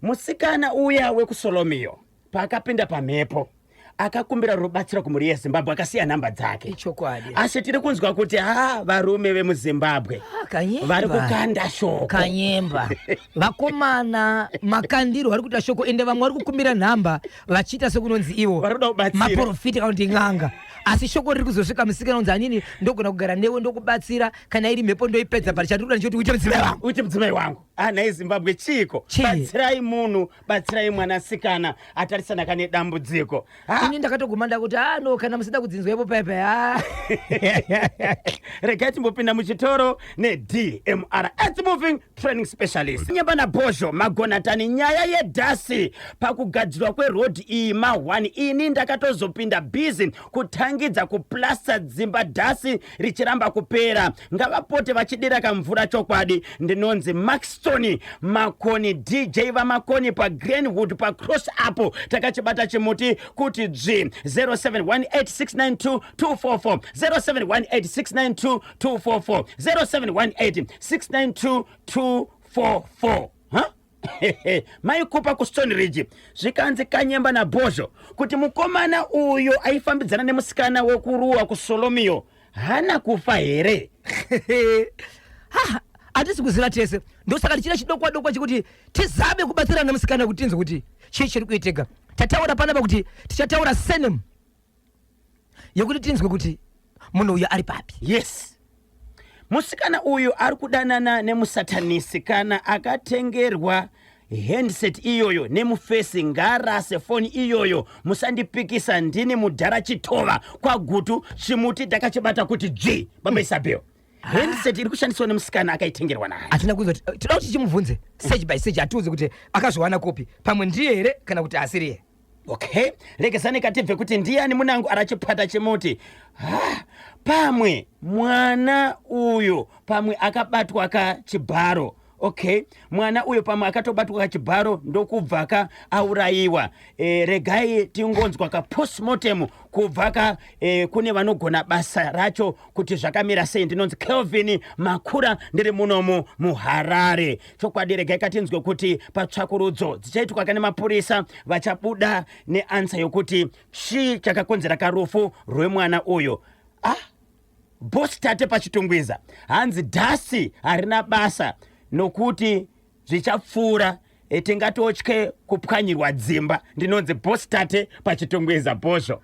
musikana uya wekuSolomiyo paakapinda pamhepo Akakumbira rubatsiro kumhuri yeZimbabwe, akasiya nhamba dzake.
Ichokwadi.
Asi tiri kunzwa kuti ha, varume vemuZimbabwe
Ah, Kanyemba.
vari kukanda shoko.
Kanyemba, vakomana, makandiro vari kuita shoko, ende vamwe vari kukumbira nhamba vachiita sekunonzi ivo
Vari kuda kubatsira.
Maprofita kana kuti n'anga, asi shoko riri kuzosvika musikana unzi, "Anini ndogona kugara newe, ndokubatsira, kana iri mhepo ndoipedza, but chandiri kuda ndechekuti uite mudzimai wangu."
Uite mudzimai wangu. Ah, nhai Zimbabwe, chiiko?
Chii?
Batsirai munhu, batsirai mwanasikana atarisana kane dambudziko. Ah,
Ini ndakatoguma ndakuti, "Ah, no, kana musida kudzinzwa ipo pepe, ah."
Regai timbopinda muchitoro neDMR Earth Moving Training Specialist. Nyemba naBhozho, magonatani, nyaya yedhasi pakugadzirwa kwerodhi iyi ma1. Ini ndakatozopinda busy kutangidza kuplasta dzimba, dhasi richiramba kupera. Ngavapote vachidira kamvura chokwadi. Ndinonzi Maxton Makoni, DJ vaMakoni, paGreenwood pacross apo. Takachibata chimuti kuti dzvi. 0718692244, 0718692244, 0718692244. Huh? Maikupa kuStone Ridge, zvikanzi, "Kanyemba naBhozho, kuti mukomana uyo aifambidzana nemusikana wekuruwa kuSolomio hana kufa here?"
Ha, hatisi kuziva tese, ndosaka tichida chidokwa dokwa chekuti tizame kubatsirana musikana kuti tinzwe kuti chii chiri kuitika. Tataura panapa kuti tichataura surname yekuti tinzwe kuti munhu uyu ari papi.
Yes, musikana uyu ari kudanana nemusatanisi. Kana akatengerwa handset iyoyo nemufesi, ngarase foni iyoyo. Musandipikisa, ndini mudhara Chitova kwaGutu. Chimuti takachibata kuti dzvi. Baba Isabel, handset iri kushandiswa nemusikana akaitengerwa naye.
Hatina kunzwa. Toda kuti tichimubvunze stage by stage, atiudze kuti akazviwana kupi, pamwe ndiye here kana kuti asiriye.
Okay, regesani katibve kuti ndiani munangu arachipata chimuti. Ha, pamwe mwana uyu pamwe akabatwa kachibharo. Okay, mwana uyu pamwe akatobatwa kachibharo ndokubva ka aurayiwa. Regai tingonzwa kapostmortem kubva ka kune vanogona basa racho kuti zvakamira sei. Ndinonzi Kelvin Makura, ndiri munomu muHarare. Chokwadi, regai katinzwe kuti patsvakurudzo dzichaitwa kane mapurisa vachabuda neanswer yokuti chii chakakonzera karufu rwemwana uyu. Ah, Boss Tate paChitungwiza, hanzi dhasi harina basa nokuti zvichapfuura, tingatotye kupwanyirwa dzimba. Ndinonzi Boss Tate paChitungwiza. Bhozho.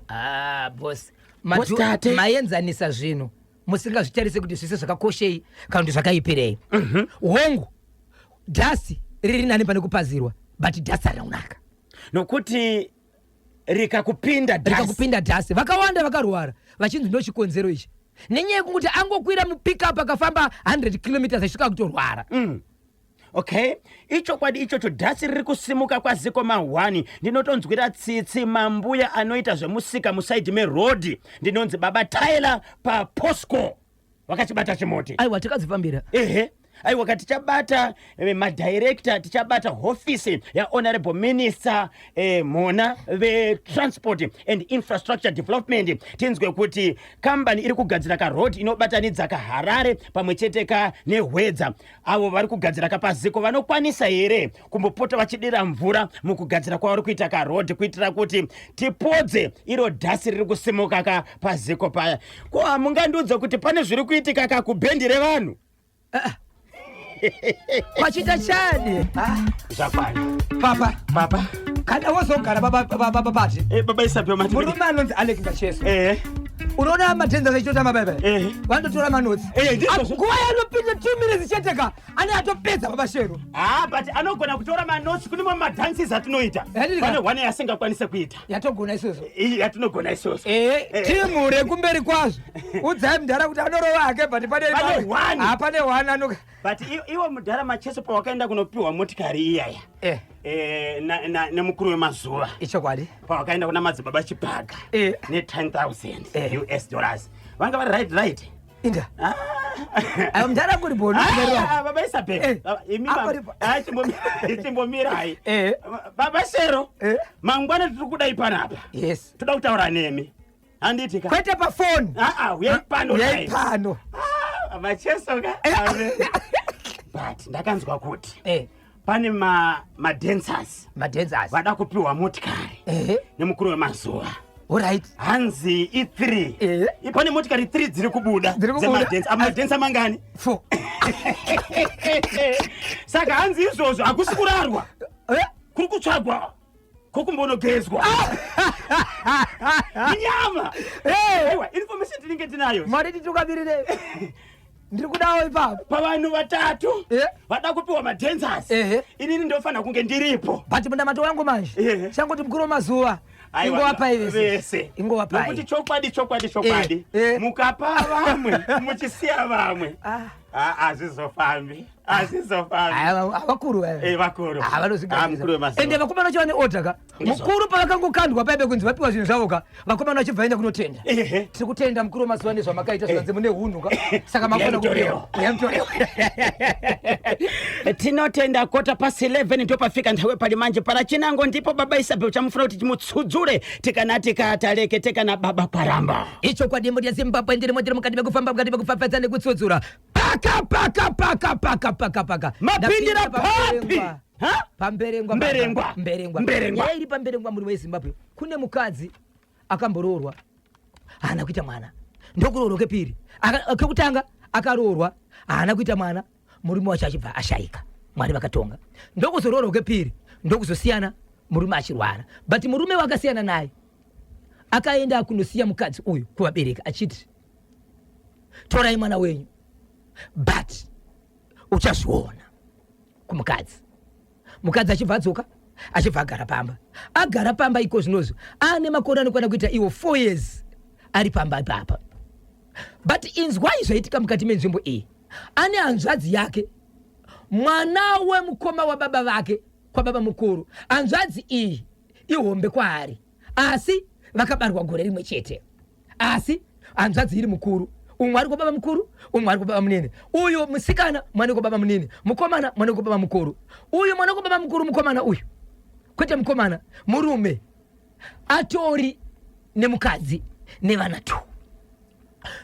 Ah, boss.
Boss Tate.
Maenzanisa zvinhu musingazvitarise kuti zvese zvakakoshei kana kuti zvakaipirei. Hongu, dhasi riri nani pane kupazirwa, but dhasi harina kunaka.
Nokuti rikakupinda dhasi,
rikakupinda dhasi, vakawanda vakarwara vachinzi ndo chikonzero ichi, nenyaya yekunguti angokwira mupickup akafamba 100 kilometers achisvika kutorwara.
Okay, ichokwadi ichocho. Dhasi riri kusimuka kwaziko ma1. Ndinotonzwira tsitsi mambuya anoita zvemusika musaidi merodhi. Ndinonzi Baba Tyler paPosco. Wakachibata chimuti.
Aiwa, takadzifambira.
Ehe, aiwa ka, tichabata madirector, tichabata hofisi yahonorable minister mona vetransport and infrastructure development, tinzwe kuti kambani iri kugadzira karoad inobatanidza kaHarare pamwe chete ka neHwedza, avo vari kugadzira kapaziko, vanokwanisa here kumbopota vachidira mvura mukugadzira kwavari kuita karoad, kuitira kuti tipodze iro dhasi riri kusimuka ka paziko paya. Ko hamungandiudze kuti pane zviri kuitika ka kubhendi revanhu?
Kwachita chadi.
Zvakwana.
Papa.
Papa.
Kana wozogara baba pati.
Baba Isabel, mati
Murume anonzi Alec Macheso.
Eh.
Unoona matenza achitotamba baba, vanototora manotsi.
Ndizvozvo.
Nguva yanopinda 2 minutes chete ka, ane atopedza, baba Shero.
Ah, but anogona kutora manotsi kune mamwe madances atinoita.
Yadini ka?
Pane one yasingakwanise kuita.
Yatogona isusu.
Iyi yatinogona isusu.
Timu rekumberi kwazvo, udzai mudhara kuti anorova hake, but pane
Pane one.
Ah, pane one ano.
But iwo mudhara Macheso, pawakaenda kunopiwa motikari iyaya nemukuru wemazuva,
Ichokwadi.
pawakaenda kuna madzibaba Chipaga ne10 000 US dollars, vanga vari right right.
Inda.
Ah.
Ayo mudhara kuri boni.
Ah, baba Isabel, imi
Apa.
Ah, chimbomirai. Baba Shero, mangwana tiri kudai panapa.
Yes.
Toda kutaura nemi, handiti ka?
Kwete pafoni.
Ah, ah, uyai pano.
Uyai
dai.
pano.
Ah, Macheso ka. But ndakanzwa kuti Pane madancers
Madancers
vada kupiwa motikari nemukuru wemazuva.
Alright.
Hanzi i3. Pane motikari 3 dziri kubuda.
Dziri kubuda.
Dzemadancer. Amadancer mangani?
4.
Saka hanzi izvozvo hakusi kurarwa, kuri kutsvagwa kokumbonogezwa inyama. Aiwa, information tinenge tinayo.
Mwari titukamirire, ndiri kudawo ipapo.
Pavanhu vatatu vada kupiwa madancers, inini ndofanira kunge ndiripo.
But munamato wangu manje, changoti mukuru wemazuva
Aiwa,
ingowapai vese.
Vese.
Ingowapai.
Nokuti chokwadi, chokwadi, chokwadi, mukapa vamwe muchisiya vamwe, hazvizofambi, hazvizofambi.
Vakuru.
Vakuru. Ah, mukuru wemazuva.
Ende vakomana vacho vane order ka. Mukuru pavakangokandwa paibe kunzi vapiwa zvinhu zvavo ka, vakomana vachibva vaenda kunotenda. Tiri kutenda mukuru wemazuva nezvamakaita, zvikanzi mune hunhu ka, saka makona
Uya.
Uya.
Tinotenda. 11:15 ndopafika nthawi pali manje para chinango, ndipo baba Isabel chamufuna kuti timutsudzure tikana tikataleke tekana baba Kwaramba.
Ichokwadi, mhuri yeZimbabwe, ndirimo, ndiri mukati mekufamba, mukati mekufafadza nekutsudzura, paka paka paka paka paka paka.
Mapindira
Ndapinda
papi?
paMberengwa.
Ha?
Pamberengwa.
Mberengwa.
Mberengwa.
Mberengwa.
Nyaya iri pamberengwa, muri weZimbabwe, kune mukadzi akamboroorwa, haana kuita mwana, ndokuroorwa kepiri. Kekutanga akaroorwa, haana kuita mwana, murume wacho achibva ashayika, Mwari vakatonga. Ndokuzoroorwa kepiri, ndokuzosiyana, murume achirwara, but murume wakasiyana naye akaenda kunosiya mukadzi uyu kuvabereki achiti, "Torai mwana wenyu, but uchazviona." Kumukadzi, mukadzi achibva adzoka, achibva agara pamba. Agara pamba iko zvinozvo aane makore anokwana kuita iwo 4 years ari pamba ipapa. But inzwai zvaitika mukati menzvimbo iyi. Ane hanzvadzi yake, mwana wemukoma wababa vake kwababa mukuru. Hanzvadzi iyi ihombe kwaari, asi vakabarwa gore rimwe chete, asi hanzvadzi iri mukuru. Umwe ari kwababa mukuru, umwe ari kwababa munene. Uyu musikana mwana kwababa munene, mukomana mwana kwababa mukuru. Uyu mwana kwababa mukuru, mukomana uyu, kwete mukomana, murume atori nemukadzi nevana tu.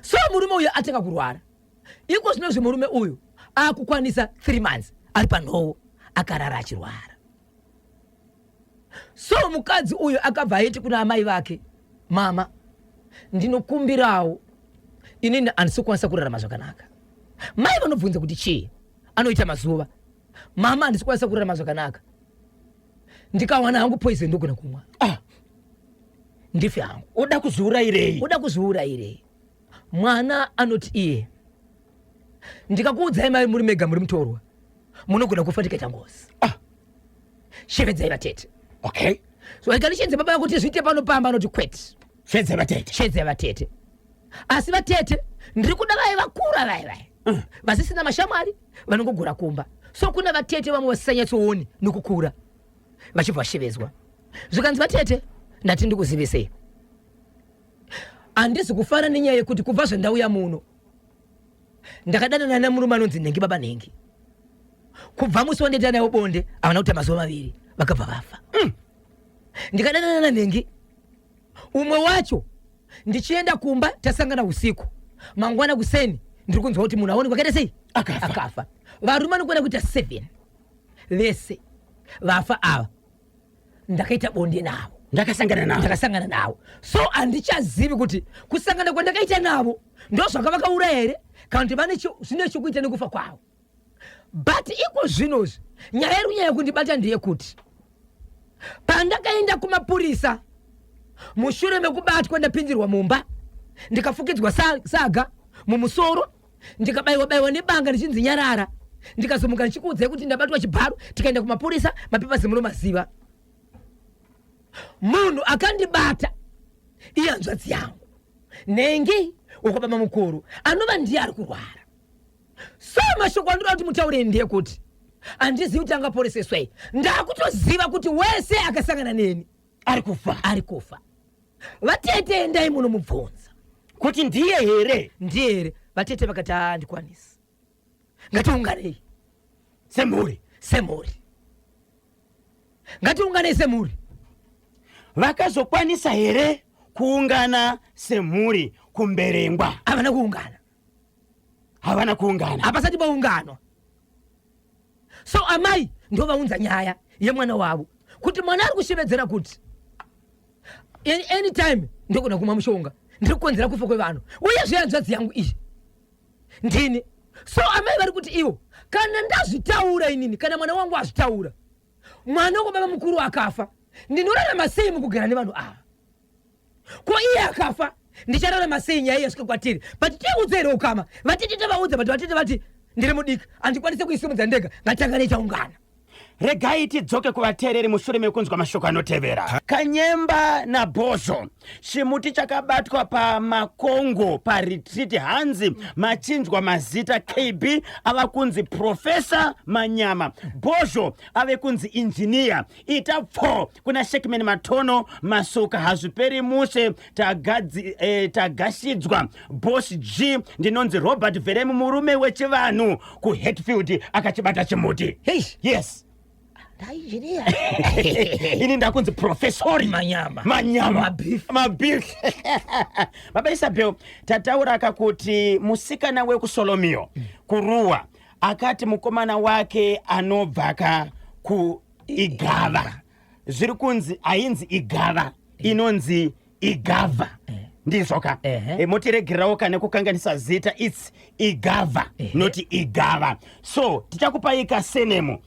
So murume uyu atanga kurwara iko zvinozvi. Murume uyu akukwanisa 3 months ari panhovo akarara achirwara. So mukadzi uyu akabva aiti kuna amai vake, "Mama, ndinokumbirawo, inini handisi kukwanisa kurarama zvakanaka." Mai vanobvunza kuti chii? Anoita mazuva, "Mama, handisi kukwanisa kurarama zvakanaka. Ndikawana hangu poison ndogona kumwa."
Ah.
Ndife hangu.
Uda kuzviurayirei?
Uda kuzviurayirei? Mwana anoti iye, "Ndikakuudzai mai muri mega, muri mutorwa, munogona kufa tikaita ngozi."
Ah.
Shevedzai vatete. So ikanichenze baba kuti zviite pano pamba, anoti kwete.
Shedze vatete.
Shedzai vatete, asi vatete ndiri kuda vai vakura, vai vai vasisina mashamwari, vanongogura kumba. So kuna vatete vamwe vasisanyatsooni nokukura, vachibva vashevedzwa. Zvikanzi, "Vatete, ndati ndikuzivisei, handisi kufara nenyaya yekuti kubva zvandauya muno ndakadanana nemurume anonzi Nhengi, baba Nhengi. Kubva musi wandaita naye bonde, havana kuita mazuva 2 vakabva vafa. Ndikadanana naNhengi umwe wacho, ndichienda kumba tasangana usiku, mangwana kuseni ndiri kunzwa kuti munhu aonekwa akaita sei?"
Akafa.
Akafa. Varume anokwana kuita 7 vese vafa ava ndakaita bonde navo.
Ndakasangana navo.
Ndakasangana navo. So handichazivi kuti kusangana kwandakaita navo ndo zvakavakauraya here, kana kuti vane zvine chokuita nekufa kwavo. But iko zvinozvi nyaya iri kunyanya kundibata ndeyekuti pandakaenda kumapurisa mushure mekubatwa, ndapindirwa mumba, ndikafukidzwa saga mumusoro, ndikabayiwa bayiwa nebanga ndichinzi nyarara, ndikazomuka ndichikuudzai kuti ndabatwa chibharo, tikaenda kumapurisa, mapepa munomaziva. Munhu akandibata ihanzvadzi yangu Nhengi wekwababa mukuru, anova ndiye ari kurwara. So mashoko andinoda kuti mutaure ndeyekuti handizivi kuti angaporeseswei. Ndakutoziva kuti wese akasangana neni
ari kufa.
Ari kufa. Vatete, endai munomubvunza
kuti ndiye here.
Ndiye here. Vatete vakati, "Handikwanisi, ngatiunganei
semhuri."
Semhuri, ngatiunganei semhuri.
Vakazokwanisa here kuungana semhuri kuMberengwa?
Havana kuungana.
Havana kuungana.
Hapasati paunganwa. So amai ndovaunza nyaya yemwana wavo kuti mwana ari kushevedzera kuti anytime ndogona kumwa mushonga, ndiri kukonzera kufa kwevanhu, uyezve hanzvadzi yangu iyi ndini. So amai vari kuti ivo, kana ndazvitaura inini, kana mwana wangu azvitaura, mwana wekubaba mukuru akafa, ndinorarama sei mukugara nevanhu ava? Ko iye akafa, ndichararama sei? Nyaya yasvika kwatiri, but tiudze here ukama? Vatete tavaudza, but vatete vati ndiri mudiki, handikwanise kuisimudza ndega, ngatangane taungana.
Regai tidzoke kuvateereri mushure mekunzwa mashoko anotevera. Kanyemba naBhozho, chimuti chakabatwa paMakongo paretreat. Hanzi machinjwa mazita, KB ava kunzi Professor Manyama, Bhozho ave kunzi Engineer. Ita pfo kuna Shekman Matono Masuka, hazviperi mushe. Tagashidzwa Boss G. Ndinonzi Robert Veremu, murume wechivanhu kuHatfield, akachibata chimuti.
Hei.
Yes.
Ndainjiniya.
Ini ndakunzi Professor
Manyama.
Manyama.
Mabeef.
Mabeef. Baba Isabel, tataura kakuti musikana wekuSolomio kuRuwa akati mukomana wake anobva ka kuIgava. Zviri kunzi ainzi Igava, inonzi Igava, ndizvoka?
Ehe.
Motiregererawo kana kukanganisa zita, it's Igava, not Igava. So tichakupai kasurname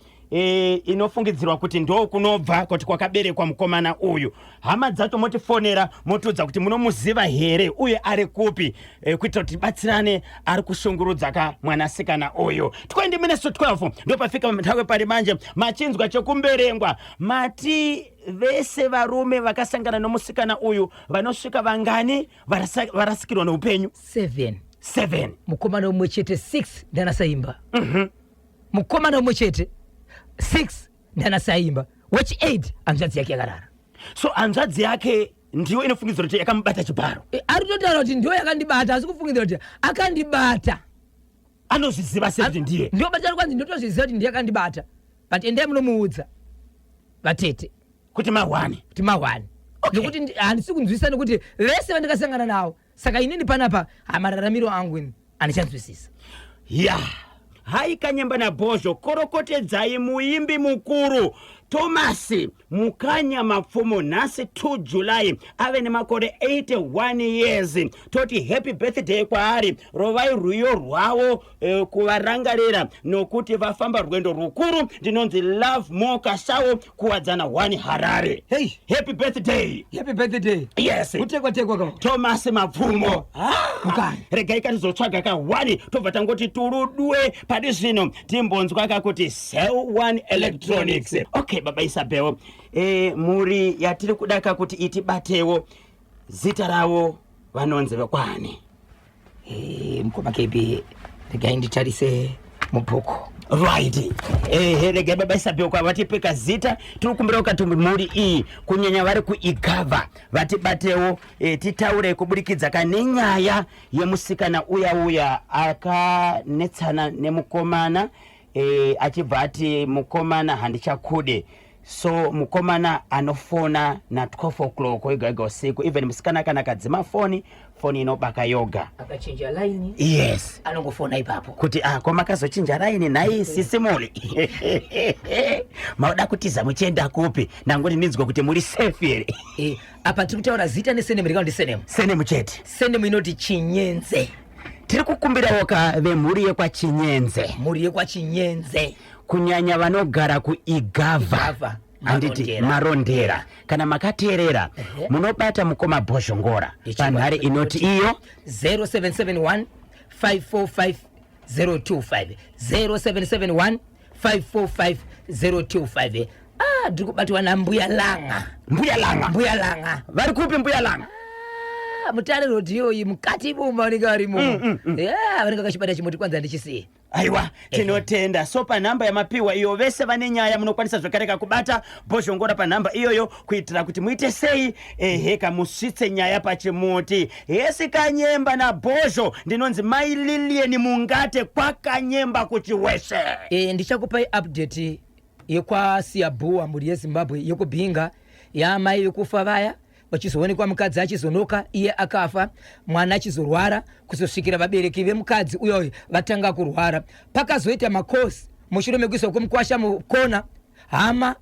inofungidzirwa kuti ndo kunobva, kuti kwakaberekwa mukomana uyu. Hama dzacho motifonera, motiudza kuti munomuziva here uye ari kupi, kuitira kuti tibatsirane. Ari kushungurudza ka mwanasikana uyu. 20 minutes to 12 ndopafika nthawi pari manje. Machinzwa chekumberengwa, mati vese varume vakasangana nomusikana uyu vanosvika vangani varasikirwa neupenyu?
7.
7.
Mukomana umwe chete, 6 ndana saimba. Mukomana umwe chete, 6 ndana saimba, wechi 8 hanzvadzi yake yakarara.
So hanzvadzi yake ndiyo inofungidzira kuti yakamubata chibharo?
E, ari kutotaura kuti ndiyo yakandibata, asi kufungidzira kuti akandibata.
Anozviziva sekuti ndiye?
Ndio batari kwanzi ndotozviziva kuti ndiye akandibata, but endai munomuudza vatete.
Kuti mahwani.
Kuti mahwani. Nekuti handisi kunzwisisa, nekuti vese vandakasangana navo, saka inini panapa hamararamiro angu ini handichanzwisisa.
Ya, hai, Kanyemba naBhozho, korokotedzai muimbi mukuru Thomas Mukanya Mapfumo. Nhasi 2 July ave nemakore 81 years. Toti happy birthday kwaari. Rovai rwiyo rwavo kuvarangarira nokuti vafamba rwendo rukuru. Ndinonzi Love More Kasawo, Kuwadzana 1, Harare.
Hey.
Happy birthday.
Happy birthday.
Yes.
Kutekwa tekwa ka.
Thomas Mapfumo.
Mukanya.
Regai katizotsvaga ka 1, tobva tangoti turudwe. Padi zvino timbonzwa kakuti Cell One Electronics. Okay, baba Isabel, mhuri yatiri kuda kakuti itibatewo, zita ravo vanonzi vekwani?
Mukoma KB, regai nditarise mubhuku.
Right, ehe, regai baba Isabel kwa vatipeka zita. Tiri kumbira kukati mhuri iyi, kunyanya vari kuIgava, vatibatewo, titaure kuburikidza kane nyaya yemusikana uya uya akanetsana nemukomana, achibva ati mukomana handichakude. So mukomana anofona na12 o'clock wega wega usiku. Even musikana kana akadzima foni, foni inobaka yoga.
Akachinja laini.
Yes.
Anongofona ipapo.
Kuti ah, ko makazochinja raini nhai sisimuli? Mauda kutiza muchienda kupi? Nangoti ndinzwe kuti muri safe here.
Apa tiri kutaura zita nesurname, rikaundi surname?
Surname chete.
Surname inoti Chinyenze.
Tiri kukumbirawo ka vemhuri yekwaChinyenze.
Mhuri yekwaChinyenze.
Kunyanya vanogara kuIgava.
Igava,
handiti?
Marondera.
Marondera. Kana makateerera, munobata mukoma Bhozhongora panhare inoti iyo
0771 545 025, 0771 545 025. Ah, ndiri kubatwa nambuya Langa.
Mbuya Langa.
Mbuya Langa.
Vari kupi mbuya Langa?
Ah, Mutare Road iyoyi, mukati imomo vanenge varimo. Yeah, vanenge vakachibata chimuti, kwanza ndichisiye.
Aiwa, tinotenda. So panhamba yamapiwa iyo, vese vane nyaya munokwanisa zvakareka kubata Bhozhongora panhamba iyoyo, kuitira kuti muite sei? Eheka, musvitse nyaya pachimuti. Hesi Kanyemba naBhozho, ndinonzi Mai Lilian Mungate, kwaKanyemba kuChiweshe.
Ndichakupai update yekwaSiyabhuwa, mhuri yeZimbabwe, yekubhinga yaamai vekufa vaya, vachizoonekwa mukadzi achizonoka iye akafa, mwana achizorwara, kuzosvikira vabereki vemukadzi uyoyo vatanga kurwara. Pakazoita makosi. Mushure mekuiswa kwemukwasha mukona, hama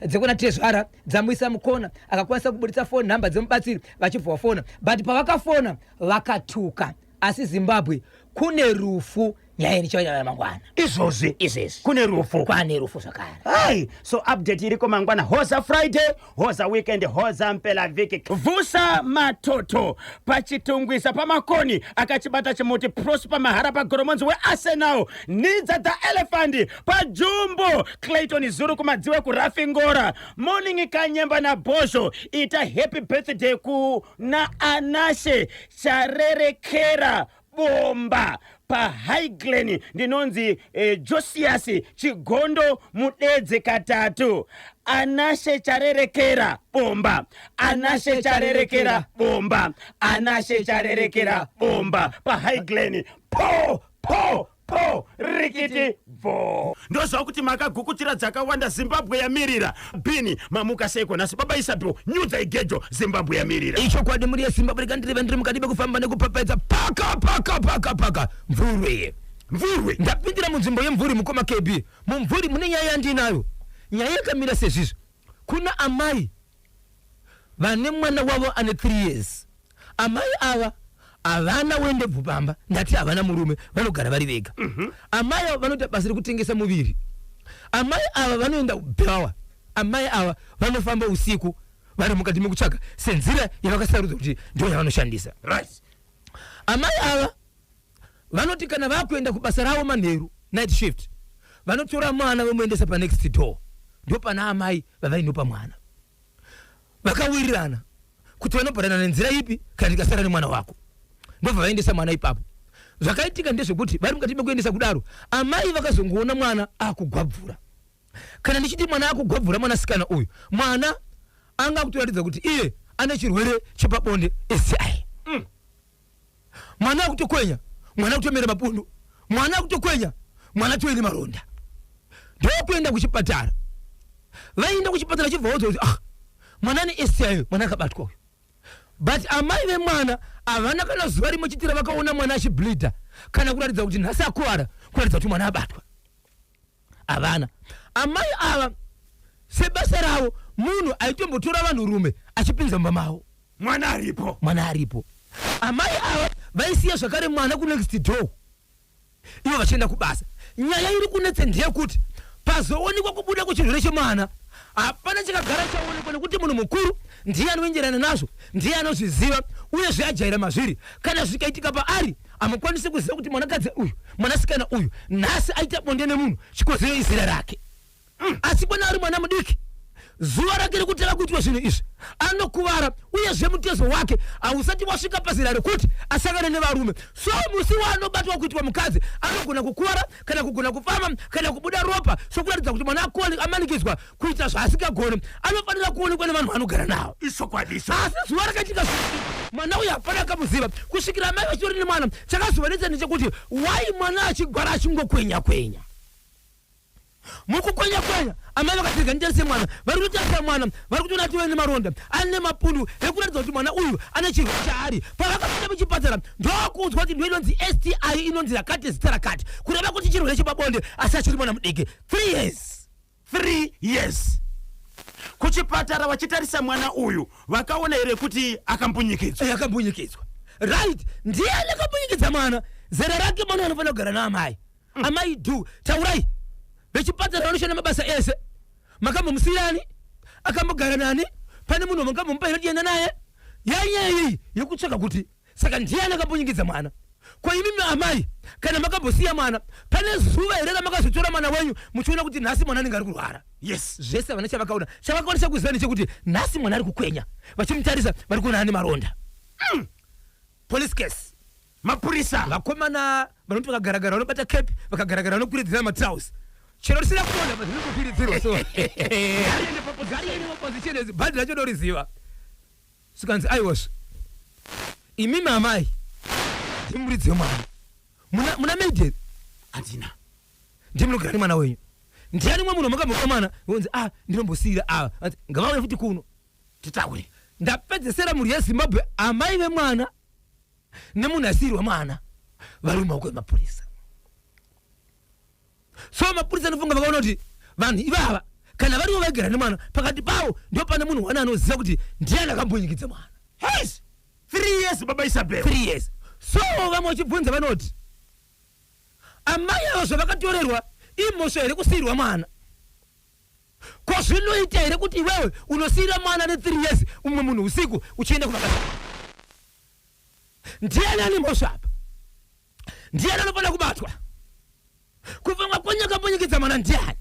dzekuna tezvara dzamuisa mukona, akakwanisa kuburitsa phone number dzemubatsiri, vachibva wafona, but pavakafona vakatuka. Asi Zimbabwe, kune rufu. Nyaya inichauya mangwana.
Izvozvi?
Izvezvi.
Kune rufu?
Kwane rufu zvakare.
Hai, so update iriko mangwana. Hoza Friday, hoza weekend, hoza mpela vhiki. Vusa Matoto paChitungwisa paMakoni akachibata chimuti. Prosper Mahara paGoromonzi weArsenal. Nidza the Elephant paJumbo. Clayton Zuru kuMadziwe kuRafingora. Morning Kanyemba naBhozho, ita happy birthday kuna Anashe Charerekera Bomba paHiglen. Ndinonzi Josias Chigondo Mudedze katatu. Anashe Charerekera Bomba, Anashe Charerekera Bomba, Anashe Charerekera Bomba paHiglen. Po po po, rikiti bvo. Ndozva kuti makagukuchira dzakawanda. Zimbabwe yamirira. Bhini, mamuka seiko nhasi? Baba Isabel, nyudza igejo. Zimbabwe yamirira.
Ichokwadi, muri yeZimbabwe, rikandireve ndiri mukati mekufamba nekupapedza paka paka paka paka Mvurwi.
Mvurwi.
Ndapindira munzvimbo yeMvuri, mukoma KB. Mumvuri mune nyaya yandinayo. Nyaya yakamira sezvizvi: kuna amai vane mwana wavo ane 3 years. Amai ava havana wendebvu pamba, ndati havana murume, vanogara vari vega. Amai ava vanoita basa rekutengesa muviri. Amai ava vanoenda kubhawa. Amai ava vanofamba usiku vari mukati mekutsvaga senzira yavakasarudza kuti ndo yavanoshandisa. Amai ava vanoti kana vakuenda kubasa ravo manheru, night shift, vanotora mwana vomuendesa panext door. Ndo pana amai vavainopa mwana. Vakawirirana kuti vanobharana nenzira ipi kana tikasara nemwana wako, ndobva vaendesa mwana ipapo. Zvakaitika ndezvekuti vari mukati mekuendesa kudaro, amai vakazongoona mwana akugwabvura. Kana ndichiti mwana akugwabvura, mwanasikana uyu, mwana anga akutoratidza kuti iye ane chirwere chepabonde, STI. Mwana akutokwenya, mwana akutomera mapundu, mwana akutokwenya, mwana toine maronda. Ndokuenda kuchipatara. Vaenda kuchipatara, chibva vaudzwa kuti, "Ah, mwana ane STI, mwana akabatwa uyu." But amai vemwana havana kana zuva rimwe chitira vakaona mwana achibleedha kana kuratidza kuti nhasi akuvara, kuratidza kuti mwana abatwa. Havana. Amai ava sebasa ravo munhu aitombotora vanhurume achipinza mumba mavo.
Mwana aripo?
Mwana aripo. Amai ava vaisiya zvakare mwana kunext door, ivo vachienda kubasa. Nyaya iri kunetse ndeyekuti pazoonekwa kubuda kwechirwere chemwana, hapana chakagara chaonekwa, nekuti munhu mukuru ndiye anoenderana nazvo, ndiye anozviziva uyezve ajaira mazviri. Kana zvikaitika paari, hamukwanisi kuziva kuti mwanakadzi uyu, mwanasikana uyu nhasi aita bonde nemunhu, chikonzero izera rake. Asi kwana ari mwana mudiki, zuva rake rekutanga kuitwa zvinhu izvi anokuvara, uyezve mutezo wake hausati wasvika pazera rekuti asangane nevarume. So musi waanobatwa kuitwa mukadzi anogona kukuvara kana kugona kufamba kana kubuda ropa, sokuratidza kuti mwana amanikidzwa kuita zvaasingagoni. Anofanira kuonekwa nevanhu vaanogara navo.
Ichokwadiso.
Asi zuva rakaitika zvinhu, mwana uyu hapana akamuziva kusvikira amai vachitori nemwana. Chakazovanetsa ndechekuti wai mwana achigwara achingokwenya kwenya. Mukukwenya kwenya, amai vakati, "Rega nditarise mwana." Vari kutotarisa mwana, vari kutoona atove nemaronda, ane mapundu ekuratidza kuti mwana uyu ane chirwere chaari. Pavakapinda muchipatara, ndokuudzwa kuti ndo inonzi STI, inonzi rakati, zita rakati, kureva kuti chirwere chepabonde, asi achiri mwana mudiki, 3 years.
3 years. Kuchipatara vachitarisa mwana uyu, vakaona here kuti akambunyikidzwa?
Akambunyikidzwa, right. Ndiani akambunyikidza mwana? Zera rake mwana anofanira kugara naamai. Amai du, taurai. Vechipatara vanoshanda mabasa ese, makambomusiyirani? Akambogara nani? Pane munhu wamangambomupa here tienda naye? Yanyaya iyi yekutsvaka kuti saka ndiani akambonyingidza mwana. Ko imimi amai, kana makambosiya mwana, pane zuva here ramakazotora mwana wenyu muchiona kuti nhasi mwana anenge ari kurwara? Zvese havana chavakaona. Chavakakwanisa kuziva ndechekuti nhasi mwana ari kukwenya. Vachimutarisa, vari kuona ane maronda. Police case.
Mapurisa.
Vakomana vanoti vakagaragara vanobata cape, vakagaragara vanokwiridzira matrausi, chero risina kuona zvinongokwiridzirwa. So ngariende paposition, bhandi racho ndoriziva. Sikanzi, "Aiwazve, imimi amai ndimuridzi wemwana. Muna maid?"
Handina.
"Ndimunogara nemwana wenyu. Ndiani mwe munhu wamakambomba mwana?" Vonzi, "Ah, ndinombosiyira ava." Vanzi, "Ngavauye futi kuno."
Titaure.
Ndapedzesera, mhuri yeZimbabwe, amai vemwana nemunhu asiyirwa mwana vari mumaoko emapurisa. So mapurisa anofunga vakaona kuti vanhu ivava kana varivo vaigara nemwana, pakati pavo ndo pane munhu wana anoziva kuti ndiani akambonyikidza mwana.
Yes, 3 years, baba Isabel.
3 years. So vamwe vachibvunza vanoti amai avo zvavakatorerwa imhosva here kusiyirwa mwana? Ko zvinoita here kuti iwewe unosiyira mwana ne3 years umwe munhu usiku uchienda kuvakadzi? Ndiani ane mhosva apa? Ndiani anofanira kubatwa? Kufunga kwenyu, akambonyikidza mwana ndiani?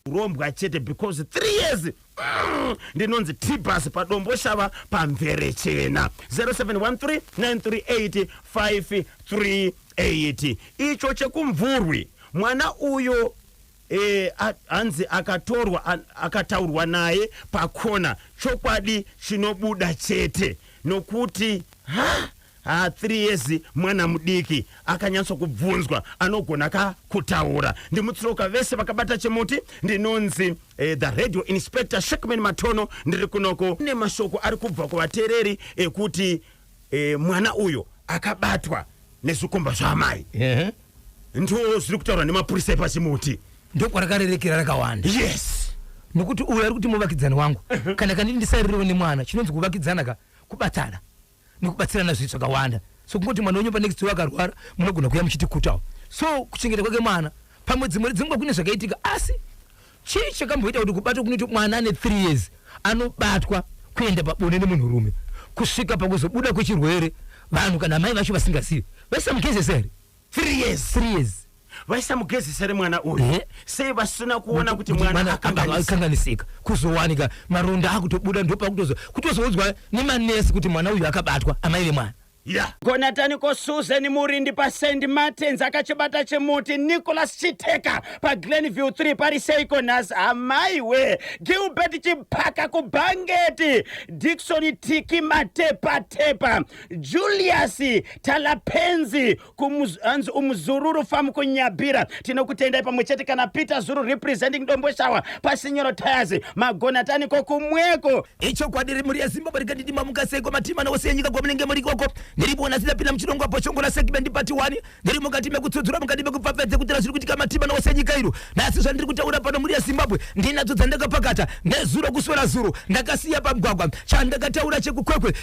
Urombwa chete, because 3 years. Ndinonzi Tibas paDomboshava paMverechena, 0713 938 538. Icho chekumvurwi, mwana uyo hanzi akatorwa, akataurwa naye pakona, chokwadi chinobuda chete, nokuti ha ha 3 years mwana mudiki, akanyatsokubvunzwa anogona ka kutaura. Ndimutsoka vese vakabata chimuti. Ndinonzi the radio inspector Shekman Matono, ndiri kunoko nemashoko ari kubva kuvateereri ekuti mwana uyo akabatwa nezvikomba zvaamai. Ndo zviri kutaurwa nemapurisa epachimuti.
Ndokwarakarereka rakawanda. Nokuti uyo ari kuti muvakidzani wangu, kana kanditi ndisaririwo nemwana. Chinonzi kuvakidzana ka kubatana nekubatsirana zvinhu zvakawanda. So kungoti mwana wenyu panext door akarwara, munogona kuya muchiti kutawo. So kuchengeta kwake mwana pamwe dzimwe dzenguva kune zvakaitika. Asi chii chakamboita kuti kubatwa kunoita mwana ane 3 years anobatwa kuenda pabonde nemunhurume kusvika pakuzobuda kwechirwere, vanhu kana mai vacho vasingazivi, vaisamugezesa here?
3 years.
3 years.
Vaisamugezesa remwana uyu? Sei vasina kuona kuti mwana akanganisa?
Akanganisika, kuzowanika maronda akutobuda, ndopakutozo kutozoudzwa nemanesi kuti mwana uyu akabatwa, amai vemwana.
Ya, gonataniko Susan Murindi paSt Martins akachibata chimuti. Nicholas Chiteka paGlenview 3, pari seiko nhasi amaiwe? Gilbert Chipaka kuBhangeti, Dikson Tiki Matepatepa, Julius Talapenzi hanzi umuzururu famu kuNyabira, tinokutendai pamwe chete kana Peter Zuru representing Domboshawa paSinyoro Tires. Magonataniko kumweko.
Ichokwadi, mhuri yeZimbabwe, rikandidima mukaseko matimana ose enyika kwamunenge muri ikoko. Ndiripoona sindapinda muchirongwa pochongola segment part 1. Ndiri mukati mekutsudzura, mukati mekupfapfedze kutira zviri kuitika matimana ose enyika iro nhasi. Zvandiri kutaura pano, mhuri yeZimbabwe, ndinadzo dzandakapakata nezuro, kuswera zuro ndakasiya pamugwagwa. Chandakataura chekuKwekwe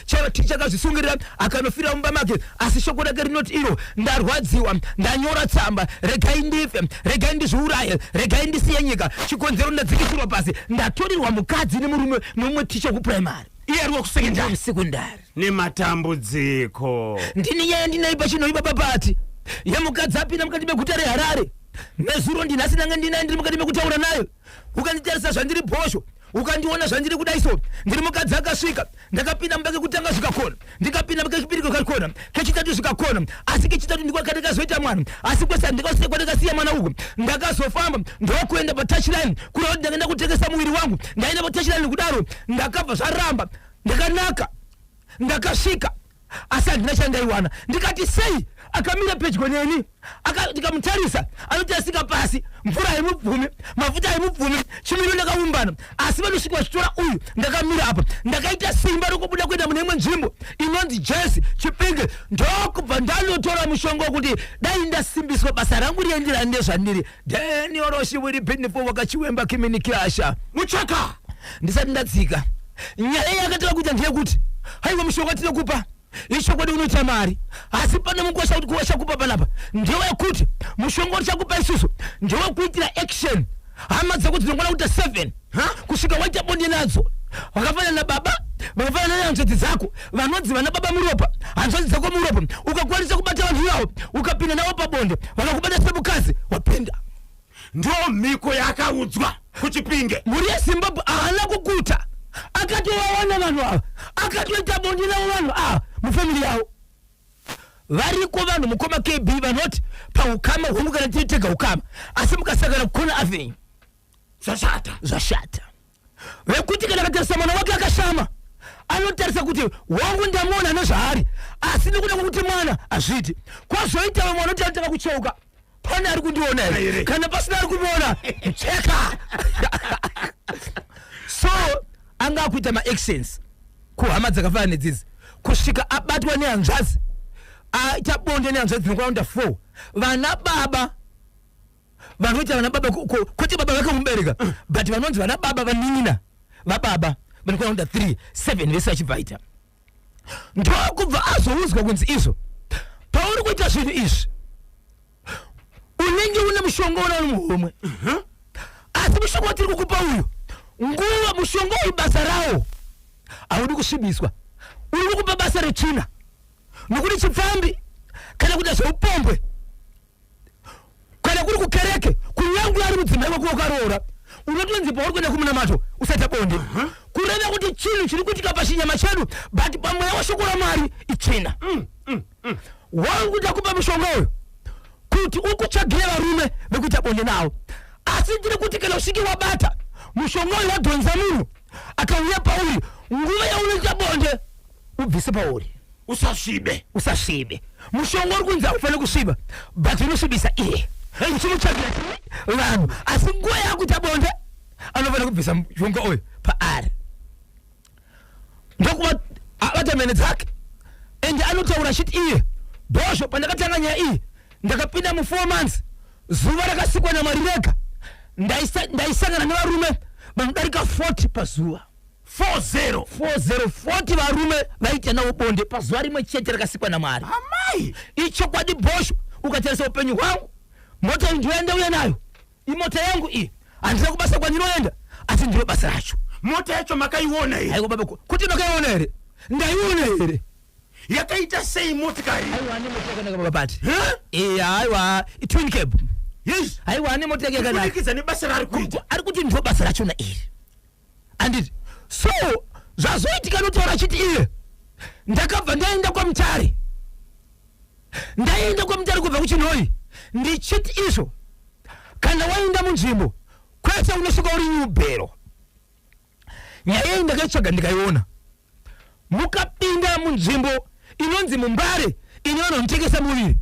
chakazvisungirira akanofira mumba make, asi shoko rake rinoti iro, "Ndarwadziwa, ndanyora tsamba, regai ndife, regai ndizviuraye, regai ndisiye nyika. Chikonzero, ndadzikisirwa pasi, ndatorirwa mukadzi nemurume nomumwe ticha wekupuraimari."
Iye ari wekusekendari?
Musekondari.
Nematambudziko.
Ndini nyaya ndinaipa chinoipa papati yemukadzi apinda mukati meguta reHarare nezuro. Ndinhasi ndanga ndinaye, ndiri mukati mekutaura nayo. Ukanditarisa zvandiri bhosho, ukandiona zvandiri kudai, so ndiri mukadzi akasvika. Ndakapinda mumba kekutanga zvikakona, ndikapinda kechipiri kekakona, kechitatu zvikakona, asi kechitatu ndiko kandakazoita mwana. Asi kwese handikasiya kwandakasiya mwana uku. Ndakazofamba ndokuenda patouchline, kureva kuti ndakaenda kutengesa muviri wangu. Ndaenda patouchline kudaro, ndakabva zvaramba. Ndakanaka, ndakasvika, asi handina chandaiwana. Ndikati sei akamira pedyo neni? Ndikamutarisa, anotarisika pasi, mvura haimubvumi, mafuta haimubvumi, chimiro ndakaumbana, asi vanosvika vachitora uyu. Ndakamira apa, ndakaita simba rokubuda kuenda mune imwe nzvimbo inonzi Jesi Chipinge, ndokubva ndanotora mushonga wekuti dai ndasimbiswa basa rangu rienderana nezvandiri. Denioroshiwiri bhinifo wakachiwemba kiminikirasha.
Muchaka.
Ndisati ndadzika, nyaya yakatanga kuita ndeyekuti, haiwa, mushonga tinokupa, ichokwadi unoita mari, asi pane mukosha kuti kuwachakupa panapa ndewekuti mushonga utichakupa isusu ndewekuitira action hama dzako dzinongona kuita 7 kusvika waita bonde nadzo, vakafanana nababa, vakafanana nehanzvadzi dzako, vanonzi vana baba muropa, hanzvadzi dzako muropa. Ukakwanisa kubata vanhu ivavo, ukapinda navo pabonde, vakakubata semukadzi, wapinda.
Ndo mhiko yaakaudzwa kuChipinge.
Mhuri yeZimbabwe, haana kuguta, akatovawana vanhu ava, akatoita bonde navo vanhu ava mufamily yavo. Variko vanhu, mukoma KB, vanoti paukama hwangu kana tiri tega ukama, asi mukasangana kukona avenue,
Zvashata.
Zvashata. Vekuti kana akatarisa mwana wake akashama, anotarisa kuti wangu ndamuona nezvaari, asi nekuda kwekuti mwana hazviiti. Kwazoita vamwe vanoti anotanga kucheuka, pane ari kundiona here?
Here.
Kana pasina ari kumuona, cheka. So anga akuita maactions kuhama dzakafanana nedzidzi kusvika abatwa nehanzvadzi, aita bonde nehanzvadzi dzinokwana kuita 4, vana baba. Vanoita vana baba kwete baba vakamubereka, but vanonzi vana baba, vanin'ina vababa vanokwana kuita 3 7 vese vachibvaita. Ndokubva azoudzwa kunzi izvo pauri kuita zvinhu izvi unenge une mushonga una uri muhomwe, asi mushonga watiri kukupa uyu, nguva mushonga uyu basa rawo haudi kusvibiswa. Uri kukupa basa retsvina, nokuti chipfambi kana kuita zveupombwe kana kuri kukereke, kunyange ari mudzimai wako wakaroora, unotonzi pauri kuenda kumunamato usaita bonde. Kureva kuti chinhu chiri kuitika pachinyama chedu, but pamweya weshoko raMwari itsvina. Wangu ndakupa mushonga uyu kuti ukutsvagire varume vekuita bonde navo, asi ndiri kuti kana usvike wabata mushonga uyu, wadhonza munhu akauya pauri, nguva yaunoita bonde ubvise pauri.
Usasvibe.
Usasvibe. Mushonga uri kunzi haufaniri kusviba, but unosvibisa iye uchimutsvagira vanhu, asi nguva yakuita bonde anofanira kubvisa mushonga uyu paari. Ndokuva abata mhene dzake, ende anotaura achiti iye, "Bhosvo, pandakatanga nyaya iyi ndakapinda mu4 months, zuva rakasikwa naMwari rega ndaisangana nevarume vanodarika 40 pazuva."
40?
40, 40 varume vaita navo bonde pazuva rimwe chete rakasikwa naMwari.
Amai!
Ichokwadi, Bhosvo. Ukatarisa upenyu hwangu, mota iyi ndoyandauya nayo, imota yangu iyi. Handina kubasa kwandinoenda, asi ndiro basa racho.
Mota yacho makaiona here?
Aiwa baba, kuti makaiona here? Ndaiona here?
Yakaita sei motikari?
Aiwa, ane mota yakanaka, baba Pati.
Huh?
Iya, aiwa, twin cab. Aiwa, ane mota yake yakanaka.
Kubudikidza nebasa raari kuita.
Ari kuti ndo basa rachona iri, anditi? So zvazoitika, notaura achiti iye, ndakabva ndaenda kwaMutare, ndaenda kwaMutare kubva kuChinhoi, ndichiti izvo kana waenda munzvimbo kwese unosvika uri nyubhero. Nyaya iyi ndakaitsvaga ndikaiona. Mukapinda munzvimbo inonzi muMbare ine vanhu vanotengesa muviri,